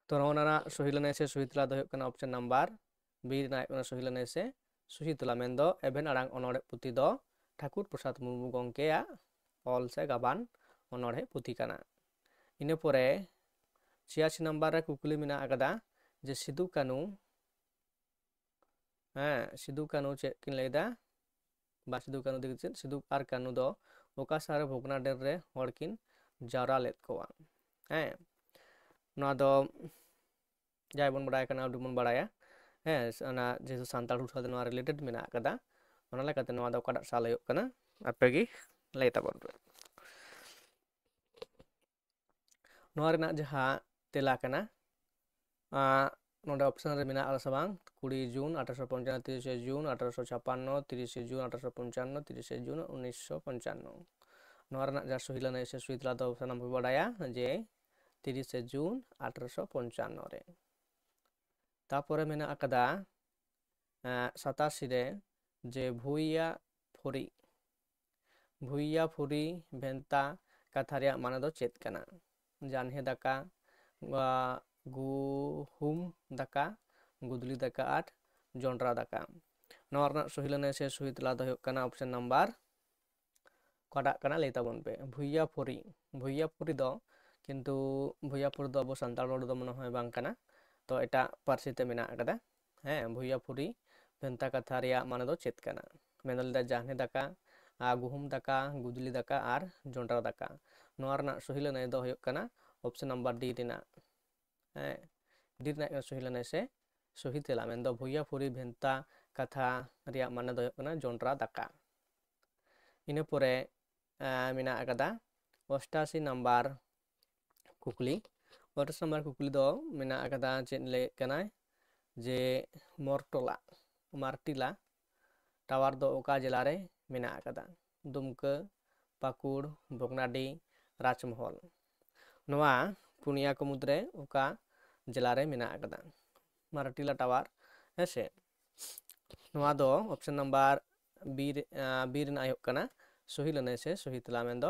ᱛᱚ ᱱᱚᱣᱟ ᱨᱮᱱᱟᱜ ᱥᱩᱦᱤ ᱞᱟᱹᱱᱟᱹᱭ ᱥᱮ ᱥᱩᱦᱤ ᱛᱮᱞᱟ ᱫᱚ ᱦᱩᱭᱩᱜ ᱠᱟᱱᱟ ᱚᱯᱥᱚᱱ ᱱᱟᱢᱵᱟᱨ ᱵᱤ ᱨᱮᱱᱟᱜ ᱦᱩᱭᱩᱜ ᱠᱟᱱᱟ ᱥᱩᱦᱤ ᱞᱟᱹᱱᱟᱹᱭ ᱥᱮ ᱥᱩᱦᱤ ᱛᱮᱞᱟ, ᱢᱮᱱᱫᱚ ᱮᱵᱷᱮᱱ ᱟᱲᱟᱝ ᱚᱱᱚᱬᱦᱮ ᱯᱩᱛᱷᱤ ᱫᱚ ᱴᱷᱟᱠᱩᱨ ᱯᱨᱚᱥᱟᱫᱽ ᱢᱩᱨᱢᱩ ᱜᱚᱢᱠᱮᱭᱟᱜ ᱚᱞ ᱥᱮ ᱜᱟᱵᱟᱱ ᱚᱱᱚᱬᱦᱮ ᱯᱩᱛᱷᱤ ᱠᱟᱱᱟ᱾ ᱤᱱᱟᱹ ᱯᱚᱨᱮ ᱪᱷᱤᱭᱟᱥᱤ ᱱᱟᱢᱵᱟᱨ ᱨᱮ ᱠᱩᱠᱞᱤ ᱢᱮᱱᱟᱜ ᱟᱠᱟᱫᱟ ᱡᱮ ᱥᱤᱫᱩ ᱠᱟᱹᱱᱩ, ᱦᱮᱸ, ᱥᱤᱫᱩ ᱠᱟᱹᱱᱩ ᱪᱮᱫ ᱠᱤᱱ ᱞᱟᱹᱭᱫᱟ? ᱵᱟ ᱥᱤᱫᱩ ᱠᱟᱹᱱᱩ ᱤᱫᱤ ᱠᱟᱛᱮ, ᱥᱤᱫᱩ ᱟᱨ ᱠᱟᱹᱱᱩ ᱫᱚ ᱚᱠᱟ ᱥᱟᱞ ᱨᱮ ᱵᱷᱚᱜᱽᱱᱟᱰᱮᱨ ᱨᱮ ᱦᱚᱲ ᱠᱤᱱ ᱡᱟᱣᱨᱟ ᱞᱮᱫ ᱠᱚᱣᱟ? ᱦᱮᱸ, ᱱᱚᱣᱟ ᱫᱚ ᱡᱟᱦᱟᱸᱭ ᱵᱚᱱ ᱵᱟᱲᱟᱭ ᱠᱟᱱᱟ, ᱟᱹᱰᱤ ᱵᱚᱱ ᱵᱟᱲᱟᱭᱟ᱾ ᱦᱮᱸ, ᱚᱱᱟ ᱡᱮᱦᱮᱛᱩ ᱥᱟᱱᱛᱟᱲ ᱦᱩᱞ ᱥᱟᱶ ᱛᱮ ᱱᱚᱣᱟ related ᱢᱮᱱᱟᱜ ᱟᱠᱟᱫᱟ, ᱚᱱᱟ ᱞᱮᱠᱟᱛᱮ ᱱᱚᱣᱟ ᱫᱚ ᱚᱠᱟᱴᱟᱜ ᱥᱟᱞ ᱦᱩᱭᱩᱜ ᱠᱟᱱᱟ? ᱟᱯᱮ ᱜᱮ ᱞᱟᱹᱭ ᱛᱟᱵᱚᱱ ᱯᱮ᱾ ᱱᱚᱣᱟ ᱨᱮᱱᱟᱜ ᱡᱟᱦᱟᱸ ᱛᱮᱞᱟ ᱠᱟᱱᱟ, ᱟᱸ, ᱱᱚᱰᱮ ᱚᱯᱥᱚᱱ ᱨᱮ ᱢᱮᱱᱟᱜ ᱟᱠᱟᱫᱟ ᱥᱮ ᱵᱟᱝ? ᱠᱩᱲᱤ ᱡᱩᱱ ᱟᱴᱷᱨᱚᱥᱚ ᱯᱚᱧᱪᱟᱱᱱᱚ, ᱛᱤᱨᱤᱥᱮ ᱡᱩᱱ ᱟᱴᱷᱨᱚᱥᱚ ᱪᱷᱟᱯᱟᱱᱱᱚ, ᱛᱤᱨᱤᱥᱮ ᱡᱩᱱ ᱟᱴᱷᱨᱚᱥᱚ ᱯᱚᱧᱪᱟᱱᱱᱚ, ᱛᱤᱨᱤᱥᱮ ᱡᱩᱱ ᱩᱱᱤᱥᱥᱚ ᱯᱚᱧᱪᱟᱱᱱᱚ᱾ ᱱᱚᱣᱟ ᱨᱮᱱᱟᱜ ᱡᱟᱦᱟᱸ ᱥᱩᱦᱤ ᱞᱟᱹᱱᱟᱹᱭ ᱥᱮ ᱥᱩᱦᱤ ᱛᱮᱞᱟ ᱫᱚ ᱥᱟᱱᱟᱢ ᱠᱚ ᱵᱟᱰᱟᱭᱟ ᱡᱮ ᱛᱤᱨᱤᱥᱮ ᱡᱩᱱ ᱟᱴᱷᱨᱚᱥᱚ ᱯᱚᱧᱪᱟᱱᱱᱚ ᱨᱮ᱾ ᱛᱟᱯᱚᱨᱮ ᱢᱮᱱᱟᱜ ᱟᱠᱟᱫᱟ, ᱮᱸ, ᱥᱟᱛᱟᱥᱤ ᱨᱮ ᱡᱮ ᱵᱷᱩᱭᱟ ᱯᱷᱩᱨᱤ, ᱵᱷᱩᱭᱟ ᱯᱷᱩᱨᱤ ᱵᱷᱮᱱᱛᱟ ᱠᱟᱛᱷᱟ ᱨᱮᱭᱟᱜ ᱢᱟᱱᱮ ᱫᱚ ᱪᱮᱫ ᱠᱟᱱᱟ? ᱡᱟᱱᱦᱮ ᱫᱟᱠᱟ, ᱟ, ᱜᱩᱦᱩᱢ ᱫᱟᱠᱟ, ᱜᱩᱫᱽᱞᱤ ᱫᱟᱠᱟ ᱟᱨ ᱡᱚᱱᱰᱨᱟ ᱫᱟᱠᱟ᱾ ᱱᱚᱣᱟ ᱨᱮᱱᱟᱜ ᱥᱚᱦᱤ ᱞᱟᱹᱱᱟᱹᱭ ᱥᱮ ᱥᱚᱦᱤ ᱛᱮᱞᱟ ᱫᱚ ᱦᱩᱭᱩᱜ ᱠᱟᱱᱟ option number ᱚᱠᱟᱴᱟᱜ ᱠᱟᱱᱟ, ᱞᱟᱹᱭ ᱛᱟᱵᱚᱱ ᱯᱮ᱾ ᱵᱷᱩᱭᱟᱯᱩᱨᱤ, ᱵᱷᱩᱭᱟᱯᱩᱨᱤ ᱫᱚ ᱠᱤᱱᱛᱩ, ᱵᱷᱩᱭᱟᱯᱩᱨᱤ ᱫᱚ ᱟᱵᱚ ᱥᱟᱱᱛᱟᱲ ᱨᱚᱲ ᱨᱮᱫᱚ ᱢᱚᱱᱮ ᱦᱚᱭ ᱵᱟᱝ ᱠᱟᱱᱟ, ᱛᱚ ᱮᱴᱟᱜ ᱯᱟᱹᱨᱥᱤ ᱛᱮ ᱢᱮᱱᱟᱜ ᱟᱠᱟᱫᱟ᱾ ᱦᱮᱸ, ᱵᱷᱩᱭᱟᱯᱩᱨᱤ ᱵᱷᱮᱱᱛᱟ ᱠᱟᱛᱷᱟ ᱨᱮᱭᱟᱜ ᱢᱟᱱᱮ ᱫᱚ ᱪᱮᱫ ᱠᱟᱱᱟ? ᱢᱮᱱ ᱫᱚ ᱞᱟᱹᱭᱫᱟ ᱡᱟᱦᱱᱮ ᱫᱟᱠᱟ, ᱟᱨ ᱜᱩᱦᱩᱢ ᱫᱟᱠᱟ, ᱜᱩᱫᱽᱞᱤ ᱫᱟᱠᱟ ᱟᱨ ᱡᱚᱱᱰᱨᱟ ᱫᱟᱠᱟ᱾ ᱱᱚᱣᱟ ᱨᱮᱱᱟᱜ ᱥᱚᱦᱤ ᱞᱟᱹᱱᱟᱹᱭ ᱫᱚ ᱦᱩᱭᱩᱜ ᱠᱟᱱᱟ option number D ᱨᱮᱱᱟᱜ᱾ ᱦᱮᱸ, D ᱨᱮᱱᱟᱜ ᱥᱚᱦᱤ ᱞᱟᱹᱱᱟᱹᱭ ᱥᱮ ᱥᱚᱦᱤ ᱛᱮᱞᱟ, ᱢᱮᱱᱫᱚ ᱵᱷᱩᱭᱟᱯᱩᱨᱤ ᱵᱷᱮᱱᱛᱟ ᱠᱟᱛᱷᱟ ᱨᱮᱭᱟᱜ ᱢᱟᱱᱮ ᱫᱚ ᱦᱩᱭᱩᱜ ᱠᱟᱱᱟ ᱡᱚᱱᱰᱨᱟ ᱫᱟᱠᱟ᱾ ᱤᱱᱟᱹ ᱯᱚᱨᱮ, ᱟᱸ, ᱢᱮᱱᱟᱜ ᱟᱠᱟᱫᱟ ᱚᱥᱴᱟᱥᱤ ᱱᱟᱢᱵᱟᱨ ᱠᱩᱠᱞᱤ᱾ ᱚᱥᱴᱟᱥᱤ ᱱᱟᱢᱵᱟᱨ ᱠᱩᱠᱞᱤ ᱫᱚ ᱢᱮᱱᱟᱜ ᱟᱠᱟᱫᱟ, ᱪᱮᱫ ᱞᱟᱹᱭᱮᱫ ᱠᱟᱱᱟᱭ ᱡᱮ ᱢᱚᱨᱴᱚᱞᱟ, ᱢᱟᱨᱴᱤᱞᱟ ᱴᱟᱣᱟᱨ ᱫᱚ ᱚᱠᱟ ᱡᱮᱞᱟ ᱨᱮ ᱢᱮᱱᱟᱜ ᱟᱠᱟᱫᱟ? ᱫᱩᱢᱠᱟᱹ, ᱯᱟᱹᱠᱩᱲ, ᱵᱷᱚᱜᱽᱱᱟᱰᱤ, ᱨᱟᱡᱽᱢᱚᱦᱚᱞ᱾ ᱱᱚᱣᱟ ᱯᱩᱱᱭᱟ ᱠᱚ ᱢᱩᱫᱽᱨᱮ ᱚᱠᱟ ᱡᱮᱞᱟ ᱨᱮ ᱢᱮᱱᱟᱜ ᱟᱠᱟᱫᱟ? ᱢᱟᱨᱴᱤᱞᱟ ᱴᱟᱣᱟᱨ, ᱦᱮᱸ ᱥᱮ? ᱱᱚᱣᱟ ᱫᱚ option number B ᱨᱮ, ᱟᱸ, B ᱨᱮᱱᱟᱜ ᱦᱩᱭᱩᱜ ᱠᱟᱱᱟ ᱥᱚᱦᱤ ᱞᱟᱹᱱᱟᱹᱭ ᱥᱮ ᱥᱚᱦᱤ ᱛᱮᱞᱟ, ᱢᱮᱱᱫᱚ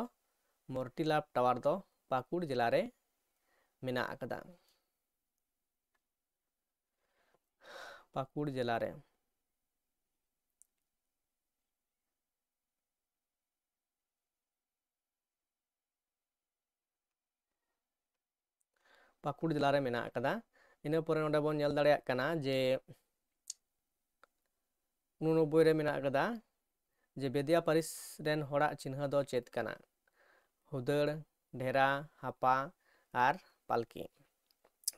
ᱢᱚᱨᱴᱤᱞᱟ ᱴᱟᱣᱟᱨ ᱫᱚ ᱯᱟᱹᱠᱩᱲ ᱡᱮᱞᱟ ᱨᱮ ᱢᱮᱱᱟᱜ ᱟᱠᱟᱫᱟ᱾ ᱯᱟᱹᱠᱩᱲ ᱡᱮᱞᱟ ᱨᱮ᱾ ᱯᱟᱹᱠᱩᱲ ᱡᱮᱞᱟ ᱨᱮ ᱢᱮᱱᱟᱜ ᱟᱠᱟᱫᱟ᱾ ᱤᱱᱟᱹ ᱯᱚᱨᱮ ᱱᱚᱰᱮ ᱵᱚᱱ ᱧᱮᱞ ᱫᱟᱲᱮᱭᱟᱜ ᱠᱟᱱᱟ ᱡᱮ ᱩᱱᱚᱱᱚᱵᱵᱳᱭ ᱨᱮ ᱢᱮᱱᱟᱜ ᱟᱠᱟᱫᱟ ᱡᱮ ᱵᱮᱫᱤᱭᱟ ᱯᱟᱹᱨᱤᱥ ᱨᱮᱱ ᱦᱚᱲᱟᱜ ᱪᱤᱱᱦᱟᱹ ᱫᱚ ᱪᱮᱫ ᱠᱟᱱᱟ? ᱦᱩᱫᱟᱹᱲ, ᱰᱷᱮᱨᱟ, ᱦᱟᱯᱟ ᱟᱨ ᱯᱟᱞᱠᱤ᱾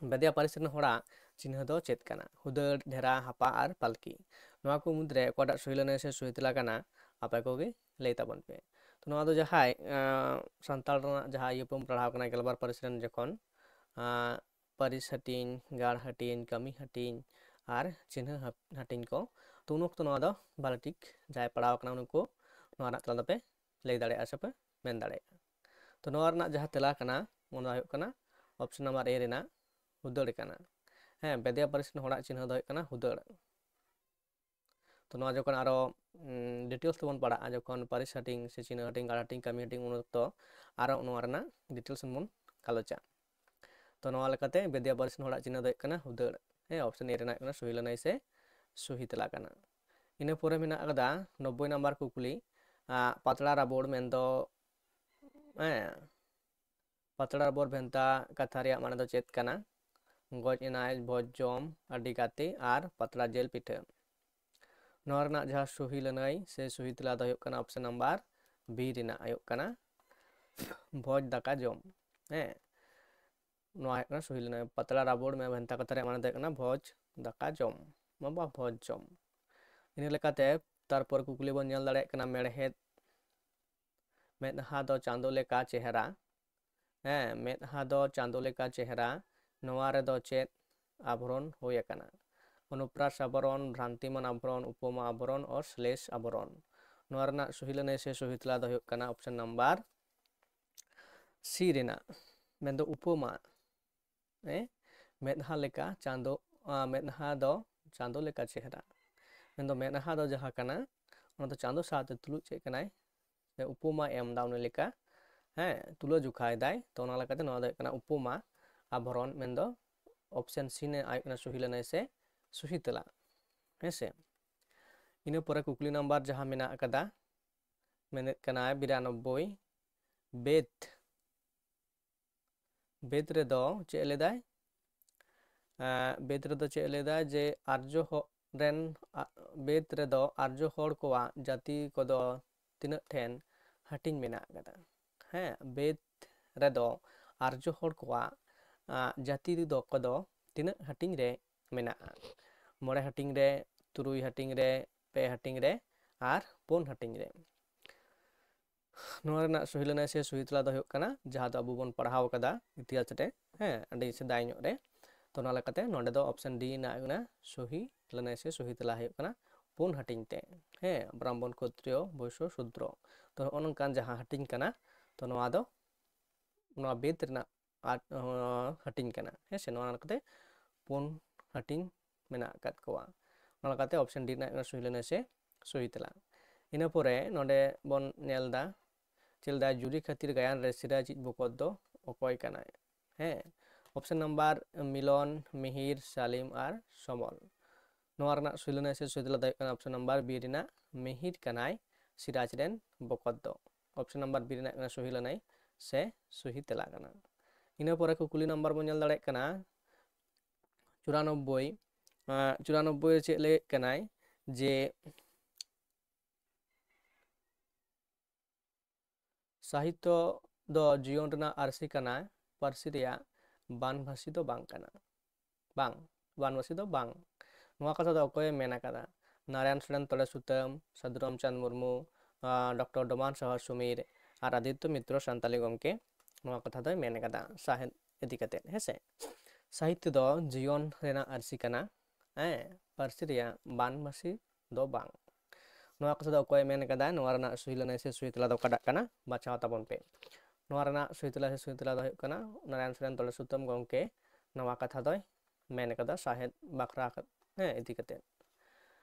ᱵᱮᱫᱤᱭᱟ ᱯᱟᱹᱨᱤᱥ ᱨᱮᱱ ᱦᱚᱲᱟᱜ ᱪᱤᱱᱦᱟᱹ ᱫᱚ ᱪᱮᱫ ᱠᱟᱱᱟ? ᱦᱩᱫᱟᱹᱲ, ᱰᱷᱮᱨᱟ, ᱦᱟᱯᱟ ᱟᱨ ᱯᱟᱞᱠᱤ᱾ ᱱᱚᱣᱟ ᱠᱚ ᱢᱩᱫᱽᱨᱮ ᱚᱠᱟᱴᱟᱜ ᱥᱚᱦᱤ ᱞᱟᱹᱱᱟᱹᱭ ᱥᱮ ᱥᱚᱦᱤ ᱛᱮᱞᱟ ᱠᱟᱱᱟ, ᱟᱯᱮ ᱠᱚᱜᱮ ᱞᱟᱹᱭ ᱛᱟᱵᱚᱱ ᱯᱮ᱾ ᱛᱚ ᱱᱚᱣᱟ ᱫᱚ ᱡᱟᱦᱟᱸᱭ, ᱟᱸ, ᱥᱟᱱᱛᱟᱲ ᱨᱮᱱᱟᱜ ᱡᱟᱦᱟᱸ ᱤᱭᱟᱹ ᱵᱚᱱ ᱯᱟᱲᱦᱟᱣ ᱠᱟᱱᱟ ᱜᱮᱞᱵᱟᱨ ᱯᱟᱹᱨᱤᱥ ᱨᱮᱱ, ᱡᱚᱠᱷᱚᱱ, ᱟᱸ, ᱯᱟᱹᱨᱤᱥ ᱦᱟᱹᱴᱤᱧ, ᱜᱟᱲ ᱦᱟᱹᱴᱤᱧ, ᱠᱟᱹᱢᱤ ᱦᱟᱹᱴᱤᱧ ᱟᱨ ᱪᱤᱱᱦᱟᱹ ᱦᱟᱹ-, ᱦᱟᱹᱴᱤᱧ ᱠᱚ, ᱛᱚ ᱩᱱ ᱚᱠᱛᱚ ᱱᱚᱣᱟ ᱫᱚ ᱵᱷᱟᱞᱮ ᱴᱷᱤᱠ ᱡᱟᱦᱟᱸᱭ ᱯᱟᱲᱦᱟᱣ ᱠᱟᱱᱟ ᱩᱱᱠᱩ ᱱᱚᱣᱟ ᱨᱮᱱᱟᱜ ᱛᱮᱞᱟ ᱫᱚᱯᱮ ᱞᱟᱹᱭ ᱫᱟᱲᱮᱭᱟᱜᱼᱟ ᱥᱮ ᱯᱮ ᱢᱮᱱ ᱫᱟᱲᱮᱭᱟᱜᱼᱟ᱾ ᱛᱚ ᱱᱚᱣᱟ ᱨᱮᱱᱟᱜ ᱡᱟᱦᱟᱸ ᱛᱮᱞᱟ ᱠᱟᱱᱟ, ᱚᱱᱟ ᱦᱩᱭᱩᱜ ᱠᱟᱱᱟ option number A ᱨᱮᱱᱟᱜ ᱦᱩᱫᱟᱹᱲ ᱠᱟᱱᱟ᱾ ᱦᱮᱸ, ᱵᱮᱫᱤᱭᱟ ᱯᱟᱹᱨᱤᱥ ᱨᱮᱱ ᱦᱚᱲᱟᱜ ᱪᱤᱱᱦᱟᱹ ᱫᱚ ᱦᱩᱭᱩᱜ ᱠᱟᱱᱟ ᱦᱩᱫᱟᱹᱲ᱾ ᱛᱚ ᱱᱚᱣᱟ ᱡᱚᱠᱷᱚᱱ ᱟᱨᱚ, ᱩᱢ, details ᱛᱮᱵᱚᱱ ᱯᱟᱲᱦᱟᱜᱼᱟ, ᱡᱚᱠᱷᱚᱱ ᱯᱟᱹᱨᱤᱥ ᱦᱟᱹᱴᱤᱧ ᱥᱮ ᱪᱤᱱᱦᱟᱹ ᱦᱟᱹᱴᱤᱧ, ᱜᱟᱲ ᱦᱟᱹᱴᱤᱧ, ᱠᱟᱹᱢᱤ ᱦᱟᱹᱴᱤᱧ, ᱩᱱ ᱚᱠᱛᱚ ᱟᱨᱚ ᱱᱚᱣᱟ ᱨᱮᱱᱟᱜ details ᱵᱚᱱ ᱜᱟᱞᱚᱪᱟ᱾ ᱛᱚ ᱱᱚᱣᱟ ᱞᱮᱠᱟᱛᱮ ᱵᱮᱫᱤᱭᱟ ᱯᱟᱹᱨᱤᱥ ᱨᱮᱱ ᱦᱚᱲᱟᱜ ᱪᱤᱱᱦᱟᱹ ᱫᱚ ᱦᱩᱭᱩᱜ ᱠᱟᱱᱟ ᱦᱩᱫᱟᱹᱲ᱾ ᱦᱮᱸ, option A ᱨᱮᱱᱟᱜ ᱠᱟᱱᱟ ᱥᱩᱦᱤ ᱞᱟᱹᱱᱟᱹᱭ ᱥᱮ ᱥᱩᱦᱤ ᱛᱮᱞᱟ ᱠᱟᱱᱟ᱾ ᱤᱱᱟᱹ ᱯᱚᱨᱮ ᱢᱮᱱᱟᱜ ᱟᱠᱟᱫᱟ ᱱᱚᱵᱵᱳᱭ ᱱᱟᱢᱵᱟᱨ ᱠᱩᱠᱞᱤ, ᱟᱸ, ᱯᱟᱛᱲᱟ ᱨᱟᱵᱚᱲ ᱢᱮᱱᱫᱚ, ᱦᱮᱸ, ᱯᱟᱛᱲᱟ ᱨᱟᱵᱚᱲ ᱵᱷᱮᱱᱛᱟ ᱠᱟᱛᱷᱟ ᱨᱮᱭᱟᱜ ᱢᱟᱱᱮ ᱫᱚ ᱪᱮᱫ ᱠᱟᱱᱟ? ᱜᱚᱡ ᱮᱱᱟᱭ, ᱵᱷᱚᱡᱽ ᱡᱚᱢ, ᱟᱹᱰᱤ ᱜᱟᱛᱮ ᱟᱨ ᱯᱟᱛᱲᱟ ᱡᱤᱞ ᱯᱤᱴᱷᱟᱹ᱾ ᱱᱚᱣᱟ ᱨᱮᱱᱟᱜ ᱡᱟᱦᱟᱸ ᱥᱩᱦᱤ ᱞᱟᱹᱱᱟᱹᱭ ᱥᱮ ᱥᱩᱦᱤ ᱛᱮᱞᱟ ᱫᱚ ᱦᱩᱭᱩᱜ ᱠᱟᱱᱟ option number B ᱨᱮᱱᱟᱜ ᱦᱩᱭᱩᱜ ᱠᱟᱱᱟ ᱵᱷᱚᱡᱽ ᱫᱟᱠᱟ ᱡᱚᱢ᱾ ᱦᱮᱸ, ᱱᱚᱣᱟ ᱦᱩᱭᱩᱜ ᱠᱟᱱᱟ ᱥᱩᱦᱤ ᱞᱟᱹᱱᱟᱹᱭ᱾ ᱯᱟᱛᱲᱟ ᱨᱟᱵᱚᱲ ᱢᱮ ᱵᱷᱮᱱᱛᱟ ᱠᱟᱛᱷᱟ ᱨᱮᱭᱟᱜ ᱢᱟᱱᱮ ᱫᱚ ᱦᱩᱭᱩᱜ ᱠᱟᱱᱟ ᱵᱷᱚᱡᱽ ᱫᱟᱠᱟ ᱡᱚᱢ, ᱵᱟᱵᱟ ᱵᱷᱚᱡᱽ ᱡᱚᱢ᱾ ᱤᱱᱟᱹ ᱞᱮᱠᱟᱛᱮ ᱛᱟᱨᱯᱚᱨ ᱠᱩᱠᱞᱤ ᱵᱚᱱ ᱧᱮᱞ ᱫᱟᱲᱮᱭᱟᱜ ᱠᱟᱱᱟ ᱢᱮᱲᱦᱮᱫ ᱢᱮᱫᱦᱟ ᱫᱚ ᱪᱟᱸᱫᱚ ᱞᱮᱠᱟ ᱪᱮᱦᱨᱟ᱾ ᱦᱮᱸ, ᱢᱮᱫᱦᱟ ᱫᱚ ᱪᱟᱸᱫᱚ ᱞᱮᱠᱟ ᱪᱮᱦᱨᱟ᱾ ᱱᱚᱣᱟ ᱨᱮᱫᱚ ᱪᱮᱫ ᱟᱵᱷᱨᱚᱱ ᱦᱩᱭ ᱟᱠᱟᱱᱟ? ᱚᱱᱩᱯᱨᱟᱥ ᱟᱵᱷᱨᱚᱱ, ᱵᱷᱨᱟᱱᱛᱤᱢᱟᱱ ᱟᱵᱷᱨᱚᱱ, ᱩᱯᱚᱢᱟ ᱟᱵᱷᱨᱚᱱ ᱚᱨ ᱥᱞᱮᱥ ᱟᱵᱷᱨᱚᱱ᱾ ᱱᱚᱣᱟ ᱨᱮᱱᱟᱜ ᱥᱩᱦᱤ ᱞᱟᱹᱱᱟᱹᱭ ᱥᱮ ᱥᱩᱦᱤ ᱛᱮᱞᱟ ᱫᱚ ᱦᱩᱭᱩᱜ ᱠᱟᱱᱟ option number C ᱨᱮᱱᱟᱜ, ᱢᱮᱱᱫᱚ ᱩᱯᱚᱢᱟ᱾ ᱦᱮᱸ, ᱢᱮᱫᱦᱟ ᱞᱮᱠᱟ ᱪᱟᱸᱫᱚ, ᱟᱸ, ᱢᱮᱫᱦᱟ ᱫᱚ ᱪᱟᱸᱫᱚ ᱞᱮᱠᱟ ᱪᱮᱦᱨᱟ᱾ ᱢᱮᱱᱫᱚ ᱢᱮᱫᱦᱟ ᱫᱚ ᱡᱟᱦᱟᱸ ᱠᱟᱱᱟ, ᱚᱱᱟ ᱫᱚ ᱪᱟᱸᱫᱚ ᱥᱟᱶᱛᱮ ᱛᱩᱞᱩᱡ ᱪᱮᱫ ᱠᱟᱱᱟᱭ? ᱥᱮ ᱩᱯᱚᱢᱟ ᱮᱢ ᱮᱫᱟ ᱩᱱᱤ ᱞᱮᱠᱟ, ᱦᱮᱸ, ᱛᱩᱞᱟᱹ ᱡᱚᱠᱷᱟᱭ ᱫᱟᱭ᱾ ᱛᱚ ᱚᱱᱟ ᱞᱮᱠᱟᱛᱮ ᱱᱚᱣᱟ ᱫᱚ ᱦᱩᱭᱩᱜ ᱠᱟᱱᱟ ᱩᱯᱚᱢᱟ ᱟᱵᱷᱨᱚᱱ, ᱢᱮᱱᱫᱚ option C ᱨᱮᱱᱟᱜ ᱦᱩᱭᱩᱜ ᱠᱟᱱᱟ ᱥᱩᱦᱤ ᱞᱟᱹᱱᱟᱹᱭ ᱥᱮ ᱥᱩᱦᱤ ᱛᱮᱞᱟ᱾ ᱦᱮᱸ ᱥᱮ? ᱤᱱᱟᱹ ᱯᱚᱨᱮ ᱠᱩᱠᱞᱤ ᱱᱟᱢᱵᱟᱨ ᱡᱟᱦᱟᱸ ᱢᱮᱱᱟᱜ ᱟᱠᱟᱫᱟ, ᱢᱮᱱᱮᱫ ᱠᱟᱱᱟᱭ ᱵᱤᱨᱟᱱᱚᱵᱵᱳᱭ, ᱵᱮᱫ ᱵᱮᱫ ᱨᱮᱫᱚ ᱪᱮᱫ ᱞᱮᱫᱟᱭ? ᱮᱸ, ᱵᱮᱫ ᱨᱮᱫᱚ ᱪᱮᱫ ᱞᱮᱫᱟᱭ ᱡᱮ ᱟᱨᱡᱚ ᱦᱚ-, ᱨᱮᱱ, ᱟ-, ᱵᱮᱫ ᱨᱮᱫᱚ ᱟᱨᱡᱚ ᱦᱚᱲ ᱠᱚᱣᱟᱜ ᱡᱟᱹᱛᱤ ᱠᱚᱫᱚ ᱛᱤᱱᱟᱹᱜ ᱴᱷᱮᱱ ᱦᱟᱹᱴᱤᱧ ᱢᱮᱱᱟᱜ ᱟᱠᱟᱫᱟ? ᱦᱮᱸ, ᱵᱮᱫ ᱨᱮᱫᱚ ᱟᱨᱡᱚ ᱦᱚᱲ ᱠᱚᱣᱟᱜ, ᱟ, ᱡᱟᱹᱛᱤ ᱫᱚ ᱠᱚᱫᱚ ᱛᱤᱱᱟᱹᱜ ᱦᱟᱹᱴᱤᱧ ᱨᱮ ᱢᱮᱱᱟᱜᱼᱟ? ᱢᱚᱬᱮ ᱦᱟᱹᱴᱤᱧ ᱨᱮ, ᱛᱩᱨᱩᱭ ᱦᱟᱹᱴᱤᱧ ᱨᱮ, ᱯᱮ ᱦᱟᱹᱴᱤᱧ ᱨᱮ ᱟᱨ ᱯᱩᱱ ᱦᱟᱹᱴᱤᱧ ᱨᱮ᱾ ᱱᱚᱣᱟ ᱨᱮᱱᱟᱜ ᱥᱩᱦᱤ ᱞᱟᱹᱱᱟᱹᱭ ᱥᱮ ᱥᱩᱦᱤ ᱛᱮᱞᱟ ᱫᱚ ᱦᱩᱭᱩᱜ ᱠᱟᱱᱟ, ᱡᱟᱦᱟᱸ ᱫᱚ ᱟᱵᱚ ᱵᱚᱱ ᱯᱟᱲᱦᱟᱣ ᱟᱠᱟᱫᱟ ᱤᱛᱤᱦᱟᱥ ᱨᱮ, ᱦᱮᱸ, ᱟᱹᱰᱤ ᱥᱮᱫᱟᱭ ᱧᱚᱜ ᱨᱮ᱾ ᱛᱚ, ᱚᱱᱟ ᱞᱮᱠᱟᱛᱮ ᱱᱚᱰᱮ ᱫᱚ option D ᱨᱮᱱᱟᱜ ᱠᱟᱱᱟ ᱥᱩᱦᱤ ᱞᱟᱹᱱᱟᱹᱭ ᱥᱮ ᱥᱩᱦᱤ ᱛᱮᱞᱟ ᱦᱩᱭᱩᱜ ᱠᱟᱱᱟ ᱯᱩᱱ ᱦᱟᱹᱴᱤᱧ ᱛᱮ, ᱦᱮᱸ, ᱵᱨᱟᱦᱢᱚᱱ, ᱠᱷᱚᱛᱨᱤᱭᱚ, ᱵᱳᱭᱥᱚ, ᱥᱩᱫᱨᱚ᱾ ᱛᱚ, ᱱᱚᱜᱼᱚ ᱱᱚᱝᱠᱟᱱ ᱡᱟᱦᱟᱸ ᱦᱟᱹᱴᱤᱧ ᱠᱟᱱᱟ, ᱛᱚ, ᱱᱚᱣᱟ ᱫᱚ, ᱱᱚᱣᱟ ᱵᱮᱫ ᱨᱮᱱᱟᱜ ᱟᱨ, ᱦᱚᱸ, ᱦᱟᱹᱴᱤᱧ ᱠᱟᱱᱟ, ᱦᱮᱸ ᱥᱮ? ᱱᱚᱣᱟ ᱞᱮᱠᱟᱛᱮ ᱯᱩᱱ ᱦᱟᱹᱴᱤᱧ ᱢᱮᱱᱟᱜ ᱟᱠᱟᱫ ᱠᱚᱣᱟ᱾ ᱚᱱᱟ ᱞᱮᱠᱟᱛᱮ option D ᱨᱮᱱᱟᱜ ᱠᱟᱱᱟ ᱥᱩᱦᱤ ᱞᱟᱹᱱᱟᱹᱭ ᱥᱮ ᱥᱩᱦᱤ ᱛᱮᱞᱟ᱾ ᱤᱱᱟᱹ ᱯᱚᱨᱮ ᱱᱚᱰᱮ ᱵᱚᱱ ᱧᱮᱞ ᱮᱫᱟ, ᱪᱮᱫ ᱞᱮᱫᱟ, ᱡᱩᱨᱤ ᱠᱷᱟᱹᱛᱤᱨ ᱜᱟᱭᱟᱱ ᱨᱮ ᱥᱤᱨᱟᱡᱤᱡ ᱵᱚᱠᱚᱛ ᱫᱚ ᱚᱠᱚᱭ ᱠᱟᱱᱟᱭ? ᱦᱮᱸ, ᱚᱯᱥᱮᱱ ᱱᱟᱢᱵᱟᱨ ᱢᱤᱞᱚᱱ, ᱢᱤᱦᱤᱨ, ᱥᱟᱞᱤᱢ ᱟᱨ ᱥᱚᱢᱚᱞ᱾ ᱱᱚᱣᱟ ᱨᱮᱱᱟᱜ ᱥᱩᱭᱞᱟᱹᱱᱟᱹᱭ ᱥᱮ ᱥᱩᱭ ᱛᱮᱞᱟ ᱫᱚ ᱦᱩᱭᱩᱜ ᱠᱟᱱᱟ ᱚᱯᱥᱮᱱ ᱱᱟᱢᱵᱟᱨ ᱵᱤ ᱨᱮᱱᱟᱜ ᱢᱤᱦᱤᱨ ᱠᱟᱱᱟᱭ ᱥᱤᱨᱟᱡᱽ ᱨᱮᱱ ᱵᱚᱠᱚᱛ ᱫᱚ᱾ ᱚᱯᱥᱮᱱ ᱱᱟᱢᱵᱟᱨ ᱵᱤ ᱨᱮᱱᱟᱜ ᱠᱟᱱᱟ ᱥᱩᱭᱞᱟᱹᱱᱟᱹᱭ ᱥᱮ ᱥᱩᱦᱤ ᱛᱮᱞᱟ ᱠᱟᱱᱟ᱾ ᱤᱱᱟᱹ ᱯᱚᱨᱮ ᱠᱩᱠᱞᱤ ᱱᱟᱢᱵᱟᱨ ᱵᱚᱱ ᱧᱮᱞ ᱫᱟᱲᱮᱭᱟᱜ ᱠᱟᱱᱟ ᱪᱩᱨᱟᱱᱚᱵᱵᱳᱭ᱾ ᱟᱸ, ᱪᱩᱨᱟᱱᱚᱵᱵᱳᱭ ᱨᱮ ᱪᱮᱫ ᱞᱟᱹᱭᱮᱫ ᱠᱟᱱᱟᱭ ᱡᱮ ᱥᱟᱦᱤᱛᱛᱚ ᱫᱚ ᱡᱤᱭᱚᱱ ᱨᱮᱱᱟᱜ ᱟᱹᱨᱥᱤ ᱠᱟᱱᱟ, ᱯᱟᱹᱨᱥᱤ ᱨᱮᱭᱟᱜ ᱵᱟᱱᱵᱷᱟᱥᱤ ᱫᱚ ᱵᱟᱝ ᱠᱟᱱᱟ᱾ ᱵᱟᱝ, ᱵᱟᱱᱵᱷᱟᱥᱤ ᱫᱚ ᱵᱟᱝ᱾ ᱱᱚᱣᱟ ᱠᱟᱛᱷᱟ ᱫᱚ ᱚᱠᱚᱭᱮ ᱢᱮᱱ ᱟᱠᱟᱫᱟ? ᱱᱟᱨᱟᱭᱚᱱ ᱥᱚᱨᱮᱱ ᱛᱚᱲᱮ ᱥᱩᱛᱟᱹᱢ, ᱥᱟᱹᱫᱷᱩ ᱨᱟᱢᱪᱟᱸᱫᱽ ᱢᱩᱨᱢᱩ, ᱟᱸ, ᱰᱚᱠᱴᱚᱨ ᱰᱚᱢᱟᱱ ᱥᱟᱦᱟ ᱥᱩᱢᱤᱨ ᱟᱨ ᱟᱫᱤᱛᱛᱚ ᱢᱤᱛᱨᱚ ᱥᱟᱱᱛᱟᱞᱤ ᱜᱚᱢᱠᱮ ᱱᱚᱣᱟ ᱠᱟᱛᱷᱟ ᱫᱚᱭ ᱢᱮᱱ ᱟᱠᱟᱫᱟ ᱥᱟᱶᱦᱮᱫ ᱤᱫᱤ ᱠᱟᱛᱮᱫ, ᱦᱮᱸᱥᱮ? ᱥᱟᱦᱤᱛᱛᱚ ᱫᱚ ᱡᱤᱭᱚᱱ ᱨᱮᱱᱟᱜ ᱟᱹᱨᱥᱤ ᱠᱟᱱᱟ, ᱦᱮᱸ, ᱯᱟᱹᱨᱥᱤ ᱨᱮᱭᱟᱜ ᱵᱟᱱᱵᱷᱟᱥᱤ ᱫᱚ ᱵᱟᱝ᱾ ᱱᱚᱣᱟ ᱠᱟᱛᱷᱟ ᱫᱚ ᱚᱠᱚᱭᱮ ᱢᱮᱱ ᱟᱠᱟᱫᱟ? ᱱᱚᱣᱟ ᱨᱮᱱᱟᱜ ᱥᱩᱭᱞᱟᱹᱱᱟᱹᱭ ᱥᱮ ᱥᱩᱭ ᱛᱮᱞᱟ ᱫᱚ ᱚᱠᱟᱴᱟᱜ ᱠᱟᱱᱟ? ᱵᱟᱪᱷᱟᱣ ᱛᱟᱵᱚᱱ ᱯᱮ᱾ ᱱᱚᱣᱟ ᱨᱮᱱᱟᱜ ᱥᱩᱭ ᱛᱮᱞᱟ ᱥᱮ ᱥᱩᱭ ᱛᱮᱞᱟ ᱫᱚ ᱦᱩᱭᱩᱜ ᱠᱟᱱᱟ ᱱᱟᱨᱟᱭᱚᱱ ᱥᱚᱨᱮᱱ ᱛᱚᱲᱮ ᱥᱩᱛᱟᱹᱢ ᱜᱚᱢᱠᱮ ᱱᱚᱣᱟ ᱠᱟᱛᱷᱟ ᱫᱚᱭ ᱢᱮᱱ ᱟᱠᱟᱫᱟ ᱥᱟᱶᱦᱮᱫ ᱵᱟᱠᱷᱨᱟ ᱠᱟ-, ᱦᱮᱸ, ᱤᱫᱤ ᱠᱟᱛᱮ᱾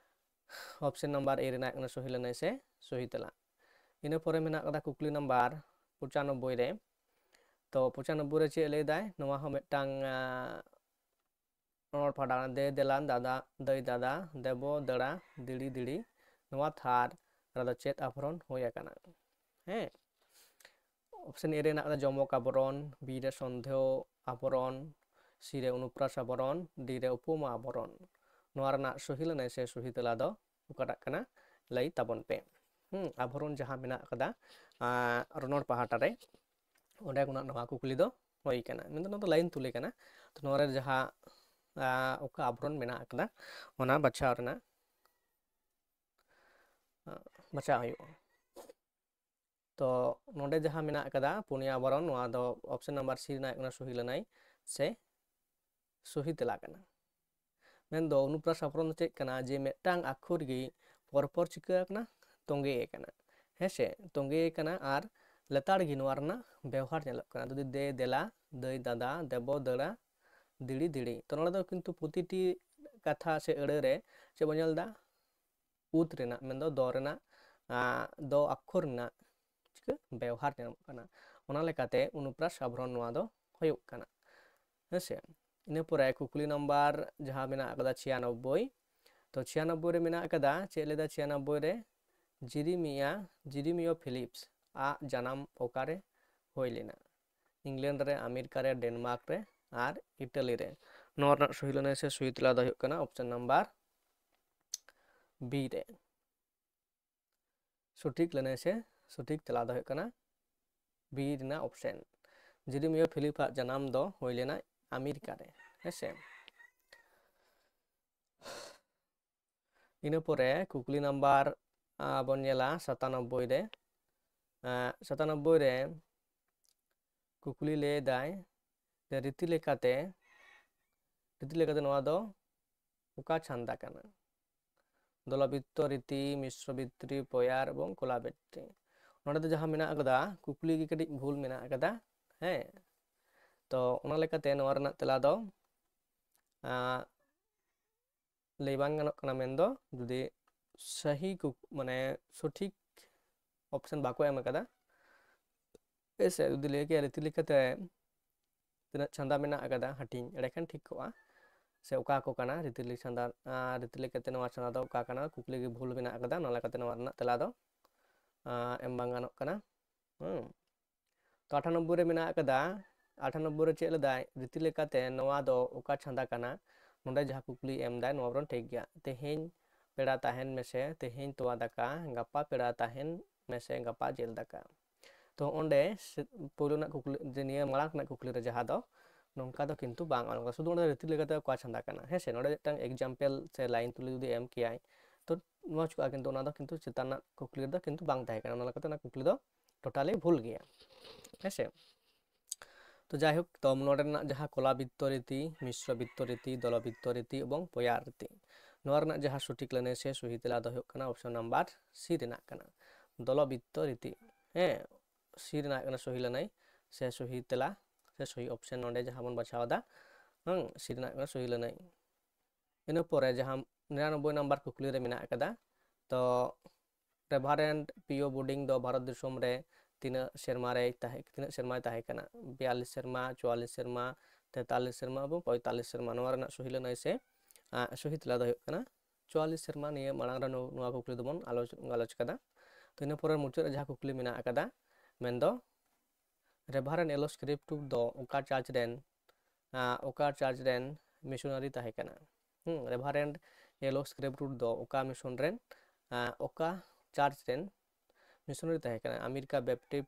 ᱚᱯᱥᱮᱱ ᱱᱟᱢᱵᱟᱨ ᱮ ᱨᱮᱱᱟᱜ ᱠᱟᱱᱟ ᱥᱩᱭᱞᱟᱹᱱᱟᱹᱭ ᱥᱮ ᱥᱩᱦᱤ ᱛᱮᱞᱟ᱾ ᱤᱱᱟᱹ ᱯᱚᱨᱮ ᱢᱮᱱᱟᱜ ᱟᱠᱟᱫᱟ ᱠᱩᱠᱞᱤ ᱱᱟᱢᱵᱟᱨ ᱯᱚᱸᱪᱟᱱᱚᱵᱵᱳᱭ ᱨᱮ᱾ ᱛᱚ ᱯᱚᱸᱪᱟᱱᱚᱵᱵᱳᱭ ᱨᱮ ᱪᱮᱫ ᱞᱟᱹᱭ ᱫᱟᱭ? ᱱᱚᱣᱟ ᱦᱚᱸ ᱢᱤᱫᱴᱟᱝ, ᱟᱸ, ᱨᱚᱲ ᱯᱟᱲᱟᱣ ᱫᱮ ᱫᱮᱞᱟ ᱫᱟᱫᱟ, ᱫᱟᱹᱭ ᱫᱟᱫᱟ, ᱫᱮᱵᱚ ᱫᱟᱹᱲᱟ, ᱫᱤᱲᱤ ᱫᱤᱲᱤ, ᱱᱚᱣᱟ ᱛᱷᱟᱨ ᱨᱮᱫᱚ ᱪᱮᱫ ᱟᱵᱷᱨᱚᱱ ᱦᱩᱭ ᱟᱠᱟᱱᱟ? ᱦᱮᱸ, ᱚᱯᱥᱮᱱ ᱮ ᱨᱮ ᱦᱮᱱᱟᱜ ᱠᱟᱫᱟ ᱡᱚᱢᱚᱠ ᱟᱵᱚᱨᱚᱱ, ᱵᱤ ᱨᱮ ᱥᱚᱱᱫᱷᱮᱭᱚ ᱟᱵᱚᱨᱚᱱ, ᱥᱤ ᱨᱮ ᱚᱱᱩᱯᱨᱟᱥ ᱟᱵᱚᱨᱚᱱ, ᱰᱤ ᱨᱮ ᱩᱯᱚᱢᱟ ᱟᱵᱚᱨᱚᱱ᱾ ᱱᱚᱣᱟ ᱨᱮᱱᱟᱜ ᱥᱚᱦᱤ ᱞᱟᱹᱱᱟᱹᱭ ᱥᱮ ᱥᱚᱦᱤ ᱛᱮᱞᱟ ᱫᱚ ᱚᱠᱟᱴᱟᱜ ᱠᱟᱱᱟ? ᱞᱟᱹᱭ ᱛᱟᱵᱚᱱ ᱯᱮ᱾ ᱦᱩᱸ, ᱟᱵᱚᱨᱚᱱ ᱡᱟᱦᱟᱸ ᱢᱮᱱᱟᱜ ᱠᱟᱫᱟ, ᱟᱸ, ᱨᱚᱱᱚᱲ ᱯᱟᱦᱴᱟ ᱨᱮ, ᱚᱸᱰᱮ ᱠᱷᱚᱱᱟᱜ ᱱᱚᱣᱟ ᱠᱩᱠᱞᱤ ᱫᱚ ᱦᱩᱭ ᱠᱟᱱᱟ᱾ ᱢᱮᱱᱫᱚ ᱱᱚᱣᱟ ᱫᱚ ᱞᱟᱭᱤᱱ ᱛᱩᱞᱟᱹ ᱠᱟᱱᱟ᱾ ᱛᱚ ᱱᱚᱣᱟ ᱨᱮ ᱡᱟᱦᱟᱸ, ᱟᱸ, ᱚᱠᱟ ᱟᱵᱚᱨᱚᱱ ᱢᱮᱱᱟᱜ ᱠᱟᱫᱟ, ᱚᱱᱟ ᱵᱟᱪᱷᱟᱣ ᱨᱮᱱᱟᱜ, ᱟᱸ, ᱵᱟᱪᱷᱟᱣ ᱦᱩᱭᱩᱜᱼᱟ᱾ ᱛᱚ ᱱᱚᱰᱮ ᱡᱟᱦᱟᱸ ᱢᱮᱱᱟᱜ ᱠᱟᱫᱟ ᱯᱩᱱᱭᱟ ᱟᱵᱚᱨᱚᱱ, ᱱᱚᱣᱟ ᱫᱚ ᱚᱯᱥᱮᱱ ᱱᱟᱢᱵᱟᱨ ᱥᱤ ᱨᱮᱱᱟᱜ ᱠᱟᱱᱟ ᱥᱩᱦᱤ ᱞᱟᱹᱱᱟᱹᱭ ᱥᱮ ᱥᱩᱦᱤ ᱛᱮᱞᱟ ᱠᱟᱱᱟ᱾ ᱢᱮᱱᱫᱚ ᱚᱱᱩᱯᱨᱟᱥ ᱟᱵᱚᱨᱚᱱ ᱫᱚ ᱪᱮᱫ ᱠᱟᱱᱟ? ᱡᱮ ᱢᱤᱫᱴᱟᱝ ᱟᱠᱷᱚᱨ ᱜᱮ ᱯᱚᱨᱯᱚᱨ ᱪᱤᱠᱟᱹ ᱟᱠᱟᱱᱟ? ᱛᱚᱸᱜᱮ ᱟᱠᱟᱱᱟ, ᱦᱮᱸ ᱥᱮ? ᱛᱚᱸᱜᱮ ᱟᱠᱟᱱᱟ ᱟᱨ ᱞᱮᱛᱟᱲ ᱜᱮ ᱱᱚᱣᱟ ᱨᱮᱱᱟᱜ ᱵᱮᱣᱦᱟᱨ ᱧᱮᱞᱚᱜ ᱠᱟᱱᱟ᱾ ᱡᱩᱫᱤ ᱫᱮ ᱫᱮᱞᱟ, ᱫᱟᱹᱭ ᱫᱟᱫᱟ, ᱫᱮᱵᱚ ᱫᱟᱹᱲᱟ, ᱫᱤᱲᱤ ᱫᱤᱲᱤ, ᱛᱚ ᱱᱚᱰᱮ ᱫᱚ ᱠᱤᱱᱛᱩ ᱯᱨᱚᱛᱤᱴᱤ ᱠᱟᱛᱷᱟ ᱥᱮ ᱟᱹᱲᱟᱹ ᱨᱮ ᱪᱮᱫ ᱵᱚᱱ ᱧᱮᱞ ᱮᱫᱟ? ᱩᱫ ᱨᱮᱱᱟᱜ, ᱢᱮᱱᱫᱚ ᱫᱚ ᱨᱮᱱᱟᱜ, ᱟᱸ, ᱫᱚ ᱟᱠᱷᱚᱨ ᱨᱮᱱᱟᱜ ᱪᱤᱠᱟᱹ ᱵᱮᱣᱦᱟᱨ ᱧᱟᱢᱚᱜ ᱠᱟᱱᱟ᱾ ᱚᱱᱟ ᱞᱮᱠᱟᱛᱮ ᱚᱱᱩᱯᱨᱟᱥ ᱟᱵᱷᱨᱚᱱ ᱱᱚᱣᱟ ᱫᱚ ᱦᱩᱭᱩᱜ ᱠᱟᱱᱟ᱾ ᱦᱮᱸᱥᱮ᱾ ᱤᱱᱟᱹ ᱯᱚᱨᱮ ᱠᱩᱠᱞᱤ ᱱᱟᱢᱵᱟᱨ ᱡᱟᱦᱟᱸ ᱢᱮᱱᱟᱜ ᱟᱠᱟᱫᱟ ᱪᱷᱤᱭᱟᱱᱚᱵᱵᱳᱭ, ᱛᱚ ᱪᱷᱤᱭᱟᱱᱚᱵᱵᱳᱭ ᱨᱮ ᱢᱮᱱᱟᱜ ᱟᱠᱟᱫᱟ, ᱪᱮᱫ ᱞᱟᱹᱭᱫᱟ ᱪᱷᱤᱭᱟᱱᱚᱵᱵᱳᱭ ᱨᱮ, ᱡᱤᱨᱤᱢᱤᱭᱟ ᱡᱤᱨᱤᱢᱤᱭᱚ ᱯᱷᱤᱞᱤᱯᱥ ᱟᱜ ᱡᱟᱱᱟᱢ ᱚᱠᱟᱨᱮ ᱦᱩᱭ ᱞᱮᱱᱟ? ᱤᱝᱞᱮᱱᱰ ᱨᱮ, ᱟᱢᱮᱨᱤᱠᱟ ᱨᱮ, ᱰᱮᱱᱢᱟᱨᱠ ᱨᱮ ᱟᱨ ᱤᱴᱟᱞᱤ ᱨᱮ᱾ ᱱᱚᱣᱟ ᱨᱮᱱᱟᱜ ᱥᱚᱦᱤ ᱞᱟᱹᱱᱟᱹᱭ ᱥᱮ ᱥᱚᱦᱤ ᱛᱮᱞᱟ ᱫᱚ ᱦᱩᱭᱩᱜ ᱠᱟᱱᱟ ᱚᱯᱥᱮᱱ ᱱᱟᱢᱵᱟᱨ ᱵᱤ ᱨᱮ᱾ ᱥᱚᱴᱷᱤᱠ ᱞᱟᱹᱱᱟᱹᱭ ᱥᱮ ᱥᱚᱴᱷᱤᱠ ᱛᱮᱞᱟ ᱫᱚ ᱦᱩᱭᱩᱜ ᱠᱟᱱᱟ ᱵᱤ ᱨᱮᱱᱟᱜ ᱚᱯᱥᱮᱱ᱾ ᱡᱤᱨᱤᱢᱤᱭᱟ ᱯᱷᱤᱞᱤᱯ ᱟᱜ ᱡᱟᱱᱟᱢ ᱫᱚ ᱦᱩᱭ ᱞᱮᱱᱟ ᱟᱢᱮᱨᱤᱠᱟ ᱨᱮ, ᱦᱮᱸᱥᱮ᱾ ᱤᱱᱟᱹ ᱯᱚᱨᱮ ᱠᱩᱠᱞᱤ ᱱᱟᱢᱵᱟᱨ, ᱟᱸ, ᱵᱚᱱ ᱧᱮᱞᱟ ᱥᱟᱛᱟᱱᱚᱵᱵᱳᱭ ᱨᱮ᱾ ᱟᱸ, ᱥᱟᱛᱟᱱᱚᱵᱵᱳᱭ ᱨᱮ ᱠᱩᱠᱞᱤ ᱞᱟᱹᱭ ᱮᱫᱟᱭ ᱡᱮ ᱨᱤᱛᱤ ᱞᱮᱠᱟᱛᱮ, ᱨᱤᱛᱤ ᱞᱮᱠᱟᱛᱮ ᱱᱚᱣᱟ ᱫᱚ ᱚᱠᱟ ᱪᱷᱟᱸᱫᱟ ᱠᱟᱱᱟ? ᱫᱚᱞᱚᱵᱤᱛᱛᱚ ᱨᱤᱛᱤ, ᱢᱤᱥᱨᱚ ᱵᱤᱛᱛᱨᱤ, ᱯᱚᱭᱟᱨ ᱮᱵᱚᱝ ᱠᱚᱞᱟ ᱵᱤᱛᱛᱨᱤ᱾ ᱱᱚᱰᱮ ᱫᱚ ᱡᱟᱦᱟᱸ ᱢᱮᱱᱟᱜ ᱟᱠᱟᱫᱟ, ᱠᱩᱠᱞᱤ ᱜᱮ ᱠᱟᱹᱴᱤᱡ ᱵᱷᱩᱞ ᱢᱮᱱᱟᱜ ᱟᱠᱟᱫᱟ᱾ ᱦᱮᱸ, ᱛᱚ ᱚᱱᱟ ᱞᱮᱠᱟᱛᱮ ᱱᱚᱣᱟ ᱨᱮᱱᱟᱜ ᱛᱮᱞᱟ ᱫᱚ, ᱟᱸ, ᱞᱟᱹᱭ ᱵᱟᱝ ᱜᱟᱱᱚᱜ ᱠᱟᱱᱟ ᱢᱮᱱᱫᱚ, ᱡᱩᱫᱤ ᱥᱟᱹᱦᱤ ᱠᱩᱠ-, ᱢᱟᱱᱮ ᱥᱚᱴᱷᱤᱠ ᱚᱯᱥᱮᱱ ᱵᱟᱠᱚ ᱮᱢ ᱟᱠᱟᱫᱟ᱾ ᱦᱮᱸ ᱥᱮ, ᱡᱩᱫᱤ ᱞᱟᱹᱭ ᱠᱮᱭᱟ ᱨᱤᱛᱤ ᱞᱮᱠᱟᱛᱮ ᱛᱤᱱᱟᱹᱜ ᱪᱷᱟᱸᱫᱟ ᱢᱮᱱᱟᱜ ᱟᱠᱟᱫᱟ ᱦᱟᱹᱴᱤᱧ, ᱮᱸᱰᱮᱠᱷᱟᱱ ᱴᱷᱤᱠ ᱠᱚᱜᱼᱟ᱾ ᱥᱮ ᱚᱠᱟ ᱠᱚ ᱠᱟᱱᱟ ᱨᱤᱛᱤ ᱞᱮᱠ ᱪᱷᱟᱸᱫᱟ, ᱟᱸ, ᱨᱤᱛᱤ ᱞᱮᱠᱟᱛᱮ ᱱᱚᱣᱟ ᱪᱷᱟᱸᱫᱟ ᱫᱚ ᱚᱠᱟ ᱠᱟᱱᱟ, ᱠᱩᱠᱞᱤ ᱜᱮ ᱵᱷᱩᱞ ᱢᱮᱱᱟᱜ ᱟᱠᱟᱫᱟ, ᱚᱱᱟ ᱞᱮᱠᱟᱛᱮ ᱱᱚᱣᱟ ᱨᱮᱱᱟᱜ ᱛᱮᱞᱟ ᱫᱚ, ᱟᱸ, ᱮᱢ ᱵᱟᱝ ᱜᱟᱱᱚᱜ ᱠᱟᱱᱟ᱾ ᱦᱩᱸ᱾ ᱛᱚ ᱟᱴᱷᱟᱱᱚᱵᱵᱳᱭ ᱨᱮ ᱢᱮᱱᱟᱜ ᱟᱠᱟᱫᱟ, ᱟᱴᱷᱟᱱᱚᱵᱵᱳᱭ ᱨᱮ ᱪᱮᱫ ᱞᱮᱫᱟᱭ? ᱨᱤᱛᱤ ᱞᱮᱠᱟᱛᱮ ᱱᱚᱣᱟ ᱫᱚ ᱚᱠᱟ ᱪᱷᱟᱸᱫᱟ ᱠᱟᱱᱟ? ᱱᱚᱰᱮ ᱡᱟᱦᱟᱸ ᱠᱩᱠᱞᱤ ᱮᱢ ᱫᱟᱭ, ᱱᱚᱣᱟ ᱵᱚᱨᱚᱱ ᱴᱷᱤᱠ ᱜᱮᱭᱟ᱾ ᱛᱮᱦᱮᱧ ᱯᱮᱲᱟ ᱛᱟᱦᱮᱱ ᱢᱮᱥᱮ, ᱛᱮᱦᱮᱧ ᱛᱚᱣᱟ ᱫᱟᱠᱟ, ᱜᱟᱯᱟ ᱯᱮᱲᱟ ᱛᱟᱦᱮᱱ ᱢᱮᱥᱮ, ᱜᱟᱯᱟ ᱡᱤᱞ ᱫᱟᱠᱟ᱾ ᱛᱚ ᱚᱸᱰᱮ ᱥᱮ-, ᱯᱳᱭᱞᱳ ᱨᱮᱱᱟᱜ ᱠᱩᱠᱞᱤ, ᱡᱮ ᱱᱤᱭᱟᱹ ᱢᱟᱲᱟᱝ ᱨᱮᱱᱟᱜ ᱠᱩᱠᱞᱤ ᱨᱮ ᱡᱟᱦᱟᱸ ᱫᱚ ᱱᱚᱝᱠᱟ ᱫᱚ ᱠᱤᱱᱛᱩ ᱵᱟᱝ ᱚᱞ ᱟᱠᱟᱱᱟ, ᱥᱩᱫᱷᱩ ᱚᱸᱰᱮ ᱨᱤᱛᱤ ᱞᱮᱠᱟᱛᱮ ᱚᱠᱟ ᱪᱷᱟᱸᱫᱟ ᱠᱟᱱᱟ? ᱦᱮᱸ ᱥᱮ, ᱱᱚᱰᱮ ᱢᱤᱫᱴᱟᱝ example ᱥᱮ line ᱛᱩᱞᱟᱹ ᱡᱩᱫᱤ ᱮᱢ ᱠᱮᱭᱟᱭ, ᱛᱚ ᱢᱚᱡᱽ ᱠᱚᱜᱼᱟ, ᱠᱤᱱᱛᱩ ᱚᱱᱟ ᱫᱚ ᱠᱤᱱᱛᱩ ᱪᱮᱛᱟᱱ ᱨᱮᱱᱟᱜ ᱠᱩᱠᱞᱤ ᱨᱮᱫᱚ ᱠᱤᱱᱛᱩ ᱵᱟᱝ ᱛᱟᱦᱮᱸ ᱠᱟᱱᱟ, ᱚᱱᱟ ᱞᱮᱠᱟᱛᱮ ᱚᱱᱟ ᱠᱩᱠᱞᱤ ᱫᱚ totally ᱵᱷᱩᱞ ᱜᱮᱭᱟ᱾ ᱦᱮᱸ ᱥᱮ, ᱛᱚ ᱡᱟᱭᱦᱳᱠ, ᱛᱚ ᱱᱚᱰᱮ ᱨᱮᱱᱟᱜ ᱡᱟᱦᱟᱸ ᱠᱚᱞᱟ ᱵᱤᱛᱛᱚ ᱨᱤᱛᱤ, ᱢᱤᱥᱨᱚ ᱵᱤᱛᱛᱚ ᱨᱤᱛᱤ, ᱫᱚᱞᱚ ᱵᱤᱛᱛᱚ ᱨᱤᱛᱤ ᱮᱵᱚᱝ ᱯᱚᱭᱟᱨ ᱨᱤᱛᱤ, ᱱᱚᱣᱟ ᱨᱮᱱᱟᱜ ᱡᱟᱦᱟᱸ ᱥᱚᱴᱷᱤᱠ ᱞᱟᱹᱱᱟᱹᱭ ᱥᱮ ᱥᱚᱦᱤ ᱛᱮᱞᱟ ᱫᱚ ᱦᱩᱭᱩᱜ ᱠᱟᱱᱟ ᱚᱯᱥᱚᱱ ᱱᱟᱢᱵᱟᱨ ᱥᱤ ᱨᱮᱱᱟᱜ ᱠᱟᱱᱟ, ᱫᱚᱞᱚ ᱵᱤᱛᱛᱚ ᱨᱤᱛᱤ᱾ ᱦᱮᱸ, ᱥᱤ ᱨᱮᱱᱟᱜ ᱠᱟᱱᱟ ᱥᱚᱦᱤ ᱞᱟᱹᱱᱟᱹᱭ ᱥᱮ ᱥᱚᱦᱤ ᱛᱮᱞᱟ ᱥᱮ ᱥᱚᱦᱤ ᱚᱯᱥᱮᱱ ᱱᱚᱰᱮ ᱡᱟᱦᱟᱸ ᱵᱚᱱ ᱵᱟᱪᱷᱟᱣ ᱮᱫᱟ, ᱦᱮᱸ, ᱥᱤ ᱨᱮᱱᱟᱜ ᱠᱟᱱᱟ ᱥᱚᱦᱤ ᱞᱟᱹᱱᱟᱹᱭ᱾ ᱤᱱᱟᱹ ᱯᱚᱨᱮ ᱡᱟᱦᱟᱸ ᱱᱤᱨᱟᱱᱚᱵᱵᱳᱭ ᱱᱟᱢᱵᱟᱨ ᱠᱩᱠᱞᱤ ᱨᱮ ᱢᱮᱱᱟᱜ ᱟᱠᱟᱫᱟ, ᱛᱚ ᱨᱮᱵᱷᱟᱨᱮᱱᱰ ᱯᱤ ᱳ ᱵᱳᱰᱤᱝ ᱫᱚ ᱵᱷᱟᱨᱚᱛ ᱫᱤᱥᱚᱢ ᱨᱮ ᱛᱤᱱᱟᱹᱜ ᱥᱮᱨᱢᱟ ᱨᱮᱭ ᱛᱟᱦᱮᱸ, ᱛᱤᱱᱟᱹᱜ ᱥᱮᱨᱢᱟᱭ ᱛᱟᱦᱮᱸ ᱠᱟᱱᱟ? ᱵᱤᱭᱟᱞᱞᱤᱥ ᱥᱮᱨᱢᱟ, ᱪᱩᱣᱟᱞᱞᱤᱥ ᱥᱮᱨᱢᱟ, ᱛᱮᱛᱟᱞᱤᱥ ᱥᱮᱨᱢᱟ ᱟᱵᱚ ᱯᱚᱸᱭᱛᱟᱞᱤᱥ ᱥᱮᱨᱢᱟ᱾ ᱱᱚᱣᱟ ᱨᱮᱱᱟᱜ ᱥᱚᱦᱤ ᱞᱟᱹᱱᱟᱹᱭ ᱥᱮ ᱥᱚᱦᱤ ᱛᱮᱞᱟ ᱫᱚ ᱦᱩᱭᱩᱜ ᱠᱟᱱᱟ ᱪᱩᱣᱟᱞᱤᱥ ᱥᱮᱨᱢᱟ᱾ ᱱᱤᱭᱟᱹ ᱢᱟᱲᱟᱝ ᱨᱮ ᱱᱚᱣᱟ ᱠᱩᱠᱞᱤ ᱫᱚᱵᱚᱱ ᱜᱟᱞᱚᱪ ᱠᱟᱫᱟ᱾ ᱛᱚ ᱤᱱᱟᱹ ᱯᱚᱨᱮ ᱢᱩᱪᱟᱹᱫ ᱨᱮ ᱡᱟᱦᱟᱸ ᱠᱩᱠᱞᱤ ᱢᱮᱱᱟᱜ ᱟᱠᱟᱫᱟ, ᱢᱮᱱᱫᱚ ᱨᱮᱵᱷᱟᱨᱮᱱᱰ ᱮᱞᱳ ᱥᱠᱨᱤᱯᱴ ᱫᱚ ᱚᱠᱟ ᱪᱟᱨᱪ ᱨᱮᱱ ᱚᱠᱟ ᱪᱟᱨᱪ ᱨᱮᱱ ᱢᱤᱥᱚᱱᱟᱨᱤ ᱛᱟᱦᱮᱸ ᱠᱟᱱᱟ? ᱦᱩᱸ, ᱨᱮᱵᱷᱟᱨᱮᱱᱰ ᱮᱞᱳ ᱥᱠᱨᱤᱯᱴ ᱫᱚ ᱚᱠᱟ ᱢᱤᱥᱚᱱ ᱨᱮᱱ ᱚᱠᱟ ᱪᱟᱨᱪ ᱨᱮᱱ ᱢᱤᱥᱚᱱᱟᱨᱤ ᱛᱟᱦᱮᱸ ᱠᱟᱱᱟ? America Baptist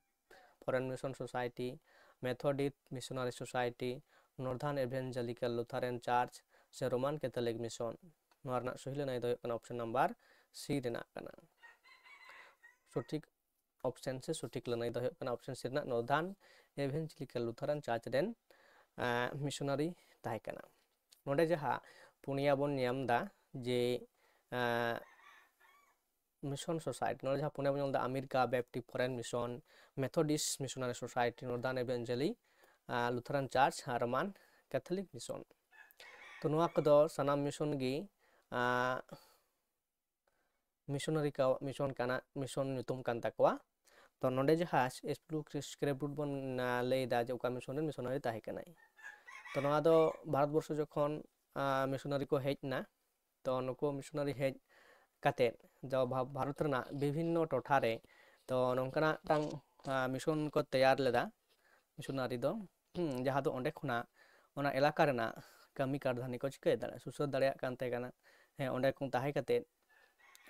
foreign mission society, Methodist missionary society, Northern Evangelical Lutheran church ᱥᱮ ᱨᱳᱢᱟᱱ ᱠᱮᱛᱷᱚᱞᱤᱠ ᱢᱤᱥᱚᱱ? ᱱᱚᱣᱟ ᱨᱮᱱᱟᱜ ᱥᱚᱦᱤ ᱞᱟᱹᱱᱟᱹᱭ ᱫᱚ ᱦᱩᱭᱩᱜ ᱠᱟᱱᱟ ᱚᱯᱥᱚᱱ ᱱᱟᱢᱵᱟᱨ ᱥᱤ ᱨᱮᱱᱟᱜ ᱠᱟᱱᱟ᱾ ᱥᱚᱴᱷᱤᱠ ᱚᱯᱥᱮᱱ ᱥᱮ ᱥᱚᱴᱷᱤᱠ ᱞᱟᱹᱱᱟᱹᱭ ᱫᱚ ᱦᱩᱭᱩᱜ ᱠᱟᱱᱟ ᱚᱯᱥᱮᱱ ᱥᱤ ᱨᱮᱱᱟᱜ ᱱᱚᱨᱫᱷᱟᱨᱱ ᱮᱵᱷᱮᱱᱡᱮᱞᱤᱠᱟᱞ ᱞᱩᱛᱷᱟᱨᱟᱱ ᱪᱟᱨᱪ ᱨᱮᱱ ᱢᱤᱥᱚᱱᱟᱨᱤ ᱛᱟᱦᱮᱸ ᱠᱟᱱᱟ᱾ ᱱᱚᱰᱮ ᱡᱟᱦᱟᱸ ᱯᱩᱱᱭᱟ ᱵᱚᱱ ᱧᱟᱢ ᱮᱫᱟ ᱡᱮ ᱢᱤᱥᱚᱱ ᱥᱳᱥᱟᱭᱴᱤ, ᱱᱚᱰᱮ ᱡᱟᱦᱟᱸ ᱯᱩᱱᱭᱟ ᱵᱚᱱ ᱧᱟᱢ ᱮᱫᱟ America Baptist foreign mission, Methodist missionary society, Northern ᱮᱵᱷᱮᱱᱡᱮᱞᱤ ᱞᱩᱛᱷᱟᱨᱟᱱ ᱪᱟᱨᱪ ᱟᱨ ᱨᱳᱢᱟᱱ ᱠᱮᱛᱷᱚᱞᱤᱠ ᱢᱤᱥᱚᱱ᱾ ᱛᱚ ᱱᱚᱣᱟ ᱠᱚᱫᱚ ᱥᱟᱱᱟᱢ ᱢᱤᱥᱚᱱ ᱜᱮ ᱢᱤᱥᱚᱱᱟᱨᱤ ᱠᱚᱣᱟᱜ ᱢᱤᱥᱚᱱ ᱠᱟᱱᱟ, ᱢᱤᱥᱚᱱ ᱧᱩᱛᱩᱢ ᱠᱟᱱ ᱛᱟᱠᱚᱣᱟ᱾ ᱛᱚ ᱱᱚᱰᱮ ᱡᱟᱦᱟᱸ ᱮᱥᱯᱞᱩ ᱥᱠᱨᱮᱯ ᱨᱩᱴ ᱵᱚᱱ ᱞᱟᱹᱭ ᱮᱫᱟ ᱡᱮ ᱚᱠᱟ ᱢᱤᱥᱚᱱ ᱨᱮᱱ ᱢᱤᱥᱚᱱᱟᱨᱤ ᱛᱟᱦᱮᱸ ᱠᱟᱱᱟᱭ, ᱛᱚ ᱱᱚᱣᱟ ᱫᱚ ᱵᱷᱟᱨᱚᱛ ᱵᱚᱨᱥᱚ ᱡᱚᱠᱷᱚᱱ ᱢᱤᱥᱚᱱᱟᱨᱤ ᱠᱚ ᱦᱮᱡ ᱮᱱᱟ, ᱛᱚ ᱱᱩᱠᱩ ᱢᱤᱥᱚᱱᱟᱨᱤ ᱦᱮᱡ ᱠᱟᱛᱮᱫ ᱫᱚ ᱵᱷᱟ- ᱵᱷᱟᱨᱚᱛ ᱨᱮᱱᱟᱜ ᱵᱤᱵᱷᱤᱱᱱᱚ ᱴᱚᱴᱷᱟ ᱨᱮ ᱛᱚ ᱱᱚᱝᱠᱟᱱᱟᱜ ᱢᱤᱫᱴᱟᱝ ᱢᱤᱥᱚᱱ ᱠᱚ ᱛᱮᱭᱟᱨ ᱞᱮᱫᱟ, ᱢᱤᱥᱚᱱᱟᱨᱤ ᱫᱚ, ᱦᱩᱸ, ᱡᱟᱦᱟᱸ ᱫᱚ ᱚᱸᱰᱮ ᱠᱷᱚᱱᱟᱜ ᱚᱱᱟ ᱮᱞᱟᱠᱟ ᱨᱮᱱᱟᱜ ᱠᱟᱹᱢᱤ ᱠᱟᱨᱫᱷᱟᱹᱱᱤ ᱠᱚ ᱪᱤᱠᱟᱹ ᱫᱟᱲᱮᱭᱟᱜᱼᱟ, ᱥᱩᱥᱟᱹᱨ ᱫᱟᱲᱮᱭᱟᱜ ᱠᱟᱱ ᱛᱟᱦᱮᱸ ᱠᱟᱱᱟ᱾ ᱦᱮᱸ, ᱚᱸᱰᱮ ᱠᱷᱚᱱ ᱛᱟᱦᱮᱸ ᱠᱟᱛᱮᱫ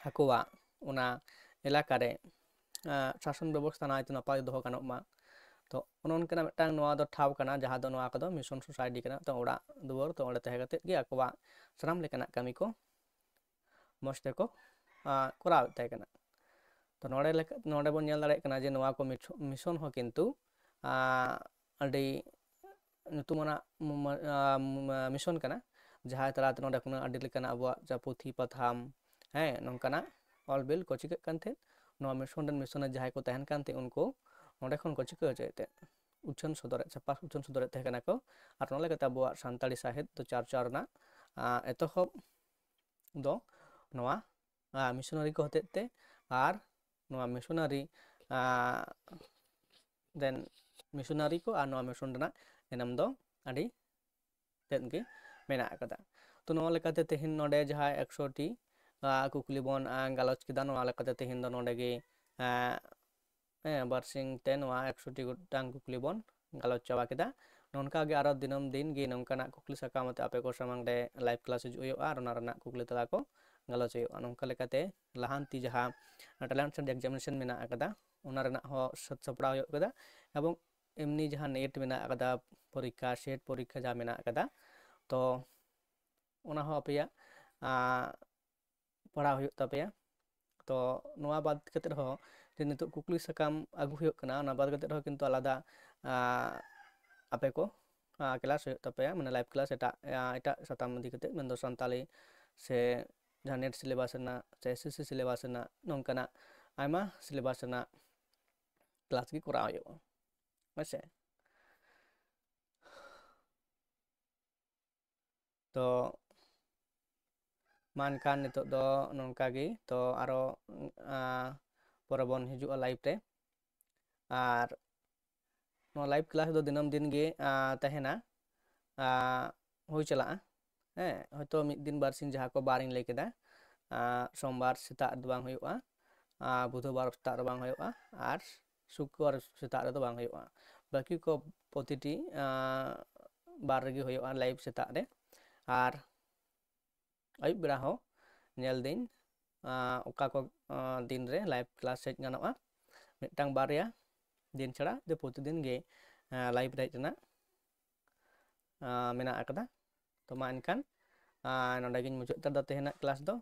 ᱟᱠᱚᱣᱟᱜ ᱚᱱᱟ ᱮᱞᱟᱠᱟ ᱨᱮ ᱥᱟᱥᱚᱱ ᱵᱮᱵᱚᱥᱛᱷᱟ ᱱᱟᱭᱛᱮ ᱱᱟᱯᱟᱭ ᱫᱚᱦᱚ ᱜᱟᱱᱚᱜ ᱢᱟ᱾ ᱛᱚ ᱚᱱᱮ ᱚᱱᱠᱟᱱᱟᱜ ᱢᱤᱫᱴᱟᱝ ᱱᱚᱣᱟ ᱫᱚ ᱴᱷᱟᱶ ᱠᱟᱱᱟ, ᱡᱟᱦᱟᱸ ᱫᱚ ᱱᱚᱣᱟ ᱠᱚᱫᱚ ᱢᱤᱥᱚᱱ ᱥᱳᱥᱟᱭᱴᱤ ᱠᱟᱱᱟ᱾ ᱛᱚ ᱚᱲᱟᱜ ᱫᱩᱣᱟᱹᱨ, ᱛᱚ ᱚᱸᱰᱮ ᱛᱟᱦᱮᱸ ᱠᱟᱛᱮᱫ ᱜᱮ ᱟᱠᱚᱣᱟᱜ ᱥᱟᱱᱟᱢ ᱞᱮᱠᱟᱱᱟᱜ ᱠᱟᱹᱢᱤ ᱠᱚ ᱢᱚᱡᱽ ᱛᱮᱠᱚ ᱠᱚᱨᱟᱣᱮᱫ ᱛᱟᱦᱮᱸ ᱠᱟᱱᱟ᱾ ᱛᱚ ᱱᱚᱰᱮ ᱞᱮᱠᱟ, ᱱᱚᱰᱮ ᱵᱚᱱ ᱧᱮᱞ ᱫᱟᱲᱮᱭᱟᱜ ᱠᱟᱱᱟ ᱡᱮ ᱱᱚᱣᱟ ᱠᱚ ᱢᱤᱥᱚᱱ ᱦᱚᱸ ᱠᱤᱱᱛᱩ ᱟᱹᱰᱤ ᱧᱩᱛᱩᱢᱟᱱᱟᱜ ᱢᱤᱥᱚᱱ ᱠᱟᱱᱟ, ᱡᱟᱦᱟᱸ ᱛᱟᱞᱟᱛᱮ ᱱᱚᱰᱮ ᱠᱷᱚᱱᱟᱜ ᱟᱹᱰᱤ ᱞᱮᱠᱟᱱᱟᱜ ᱟᱵᱚᱣᱟᱜ ᱡᱟ ᱯᱩᱛᱷᱤ ᱯᱟᱛᱷᱟᱢ, ᱦᱮᱸ, ᱱᱚᱝᱠᱟᱱᱟᱜ ᱚᱞ ᱵᱤᱞ ᱠᱚ ᱪᱤᱠᱟᱹᱜ ᱠᱟᱱ ᱛᱟᱦᱮᱸᱫ᱾ ᱱᱚᱣᱟ ᱢᱤᱥᱚᱱ ᱨᱮᱱ ᱢᱤᱥᱚᱱᱟᱨ ᱡᱟᱦᱟᱸᱭ ᱠᱚ ᱛᱟᱦᱮᱱ ᱠᱟᱱ ᱛᱟᱦᱮᱸᱫ, ᱩᱱᱠᱩ ᱚᱸᱰᱮ ᱠᱷᱚᱱ ᱠᱚ ᱪᱤᱠᱟᱹ ᱦᱚᱪᱚᱭᱮᱫ ᱛᱟᱦᱮᱸᱫ, ᱩᱪᱷᱟᱹᱱ ᱥᱚᱫᱚᱨᱮᱫ, ᱪᱷᱟᱯᱟ ᱩᱪᱷᱟᱹᱱ ᱥᱚᱫᱚᱨᱮᱫ ᱛᱟᱦᱮᱸ ᱠᱟᱱᱟ ᱠᱚ᱾ ᱟᱨ ᱚᱱᱟ ᱞᱮᱠᱟᱛᱮ ᱟᱵᱚᱣᱟᱜ ᱥᱟᱱᱛᱟᱲᱤ ᱥᱟᱶᱦᱮᱫ ᱫᱚ ᱪᱟᱨᱪᱟᱣ ᱨᱮᱱᱟᱜ ᱮᱛᱚᱦᱚᱵ ᱫᱚ ᱱᱚᱣᱟ ᱢᱤᱥᱚᱱᱟᱨᱤ ᱠᱚ ᱦᱚᱛᱮᱡ ᱛᱮ, ᱟᱨ ᱱᱚᱣᱟ ᱢᱤᱥᱚᱱᱟᱨᱤ ᱨᱮᱱ ᱢᱤᱥᱚᱱᱟᱨᱤ ᱠᱚ ᱟᱨ ᱱᱚᱣᱟ ᱢᱤᱥᱚᱱ ᱨᱮᱱᱟᱜ ᱮᱱᱮᱢ ᱫᱚ ᱟᱹᱰᱤ ᱛᱮᱫ ᱜᱮ ᱢᱮᱱᱟᱜ ᱟᱠᱟᱫᱟ᱾ ᱛᱚ ᱱᱚᱣᱟ ᱞᱮᱠᱟᱛᱮ ᱛᱮᱦᱮᱧ ᱱᱚᱰᱮ ᱡᱟᱦᱟᱸ ᱮᱠᱥᱚ ᱴᱤ ᱠᱩᱠᱞᱤ ᱵᱚᱱ ᱜᱟᱞᱚᱪ ᱠᱮᱫᱟ, ᱱᱚᱣᱟ ᱞᱮᱠᱟᱛᱮ ᱛᱮᱦᱮᱧ ᱫᱚ ᱱᱚᱰᱮ ᱜᱮ ᱵᱟᱨᱥᱤᱧ ᱛᱮ ᱱᱚᱣᱟ ᱮᱠᱥᱚ ᱴᱤ ᱜᱚᱴᱟᱝ ᱠᱩᱠᱞᱤ ᱵᱚᱱ ᱜᱟᱞᱚᱪ ᱪᱟᱵᱟ ᱠᱮᱫᱟ᱾ ᱱᱚᱝᱠᱟ ᱜᱮ ᱟᱨᱚ ᱫᱤᱱᱟᱹᱢ ᱫᱤᱱ ᱜᱮ ᱱᱚᱝᱠᱟᱱᱟᱜ ᱠᱩᱠᱞᱤ ᱥᱟᱠᱟᱢ ᱟᱛᱮ ᱟᱯᱮ ᱠᱚ ᱥᱟᱢᱟᱝ ᱨᱮ ᱞᱟᱭᱤᱵᱷ ᱠᱞᱟᱥ ᱦᱤᱡᱩᱜ ᱦᱩᱭᱩᱜᱼᱟ ᱟᱨ ᱚᱱᱟ ᱨᱮᱱᱟᱜ ᱠᱩᱠᱞᱤ ᱛᱮᱞᱟ ᱠᱚ ᱜᱟᱞᱚᱪ ᱦᱩᱭᱩᱜᱼᱟ᱾ ᱱᱚᱝᱠᱟ ᱞᱮᱠᱟᱛᱮ ᱞᱟᱦᱟᱱᱛᱤ ᱡᱟᱦᱟᱸ ᱴᱮᱞᱮᱱᱴ ᱥᱟᱨᱪ ᱮᱠᱡᱟᱢᱤᱱᱮᱥᱚᱱ ᱢᱮᱱᱟᱜ ᱟᱠᱟᱫᱟ, ᱚᱱᱟ ᱨᱮᱱᱟᱜ ᱦᱚᱸ ᱥᱟᱹᱛ ᱥᱟᱯᱲᱟᱣ ᱦᱩᱭᱩᱜ ᱠᱟᱱᱟ, ᱮᱵᱚᱝ ᱮᱢᱱᱤ ᱡᱟᱦᱟᱸ ᱱᱮᱴ ᱢᱮᱱᱟᱜ ᱟᱠᱟᱫᱟ ᱯᱚᱨᱤᱠᱠᱷᱟ, ᱥᱮᱴ ᱯᱚᱨᱤᱠᱠᱷᱟ ᱡᱟᱦᱟᱸ ᱢᱮᱱᱟᱜ ᱟᱠᱟᱫᱟ, ᱛᱚ ᱚᱱᱟ ᱦᱚᱸ ᱟᱯᱮᱭᱟᱜ ᱯᱟᱲᱦᱟᱣ ᱦᱩᱭᱩᱜ ᱛᱟᱯᱮᱭᱟ᱾ ᱛᱚ ᱱᱚᱣᱟ ᱵᱟᱫ ᱠᱟᱛᱮ ᱨᱮᱦᱚᱸ ᱡᱮ ᱱᱤᱛᱚᱜ ᱠᱩᱠᱞᱤ ᱥᱟᱠᱟᱢ ᱟᱹᱜᱩ ᱦᱩᱭᱩᱜ ᱠᱟᱱᱟ, ᱚᱱᱟ ᱵᱟᱫ ᱠᱟᱛᱮ ᱨᱮᱦᱚᱸ ᱠᱤᱱᱛᱩ ᱟᱞᱟᱫᱟ ᱟᱯᱮ ᱠᱚ ᱠᱞᱟᱥ ᱦᱩᱭᱩᱜ ᱛᱟᱯᱮᱭᱟ, ᱢᱟᱱᱮ ᱞᱟᱭᱤᱵᱷ ᱠᱞᱟᱥ ᱮᱴᱟᱜ ᱮᱴᱟᱜ ᱥᱟᱛᱟᱢ ᱤᱫᱤ ᱠᱟᱛᱮ, ᱢᱮᱱᱫᱚ ᱥᱟᱱᱛᱟᱞᱤ ᱥᱮ ᱡᱟᱦᱟᱸ ᱱᱮᱴ ᱥᱤᱞᱮᱵᱟᱥ ᱨᱮᱱᱟᱜ ᱥᱮ ᱮᱥ ᱮᱥ ᱥᱤ ᱥᱤᱞᱮᱵᱟᱥ ᱨᱮᱱᱟᱜ, ᱱᱚᱝᱠᱟᱱᱟᱜ ᱟᱭᱢᱟ ᱥᱤᱞᱮᱵᱟᱥ ᱨᱮᱱᱟᱜ ᱠᱞᱟᱥ ᱜᱮ ᱠᱚᱨᱟᱣ ᱦᱩᱭᱩᱜᱼᱟ᱾ ᱦᱮᱸ ᱥᱮ? ᱛᱚ ᱢᱟ ᱮᱱᱠᱷᱟᱱ ᱱᱤᱛᱚᱜ ᱫᱚ ᱱᱚᱝᱠᱟ ᱜᱮ, ᱛᱚ ᱟᱨᱚ ᱯᱚᱨᱮ ᱵᱚᱱ ᱦᱤᱡᱩᱜᱼᱟ ᱞᱟᱭᱤᱵᱷ ᱨᱮ᱾ ᱟᱨ ᱱᱚᱣᱟ ᱞᱟᱭᱤᱵᱷ ᱠᱞᱟᱥ ᱫᱚ ᱫᱤᱱᱟᱹᱢ ᱫᱤᱱ ᱜᱮ ᱛᱟᱦᱮᱱᱟ, ᱦᱩᱭ ᱪᱟᱞᱟᱜᱼᱟ᱾ ᱦᱮᱸ, ᱦᱚᱭᱛᱳ ᱢᱤᱫ ᱫᱤᱱ ᱵᱟᱨ ᱥᱤᱧ ᱡᱟᱦᱟᱸ ᱠᱚ ᱵᱟᱨᱤᱧ ᱞᱟᱹᱭ ᱠᱮᱫᱟ, ᱥᱳᱢᱵᱟᱨ ᱥᱮᱛᱟᱜ ᱨᱮᱫᱚ ᱵᱟᱝ ᱦᱩᱭᱩᱜᱼᱟ, ᱵᱩᱫᱷᱵᱟᱨ ᱥᱮᱛᱟᱜ ᱨᱮ ᱵᱟᱝ ᱦᱩᱭᱩᱜᱼᱟ, ᱟᱨ ᱥᱩᱠᱨᱵᱟᱨ ᱥᱮᱛᱟᱜ ᱨᱮᱫᱚ ᱵᱟᱝ ᱦᱩᱭᱩᱜᱼᱟ᱾ ᱵᱟᱹᱠᱤ ᱠᱚ ᱯᱨᱚᱛᱤᱴᱤ ᱵᱟᱨ ᱨᱮᱜᱮ ᱦᱩᱭᱩᱜᱼᱟ ᱞᱟᱭᱤᱵᱷ ᱥᱮᱛᱟᱜ ᱨᱮ᱾ ᱟᱨ ᱟᱹᱭᱩᱵ ᱵᱮᱲᱟ ᱦᱚᱸ ᱧᱮᱞ ᱫᱟᱹᱧ ᱚᱠᱟ ᱠᱚ ᱫᱤᱱ ᱨᱮ ᱞᱟᱭᱤᱵᱷ ᱠᱞᱟᱥ ᱦᱮᱡ ᱜᱟᱱᱚᱜᱼᱟ᱾ ᱢᱤᱫᱴᱟᱝ ᱵᱟᱨᱭᱟ ᱫᱤᱱ ᱪᱷᱟᱲᱟ ᱡᱮ ᱯᱨᱚᱛᱤᱫᱤᱱ ᱜᱮ ᱞᱟᱭᱤᱵᱷ ᱨᱮ ᱦᱮᱡ ᱨᱮᱱᱟᱜ ᱢᱮᱱᱟᱜ ᱟᱠᱟᱫᱟ᱾ ᱛᱚ ᱢᱟ ᱮᱱᱠᱷᱟᱱ ᱱᱚᱰᱮ ᱜᱤᱧ ᱢᱩᱪᱟᱹᱫ ᱦᱟᱛᱟᱲ ᱫᱟ ᱛᱮᱦᱮᱧᱟᱜ ᱠᱞᱟᱥ ᱫᱚ᱾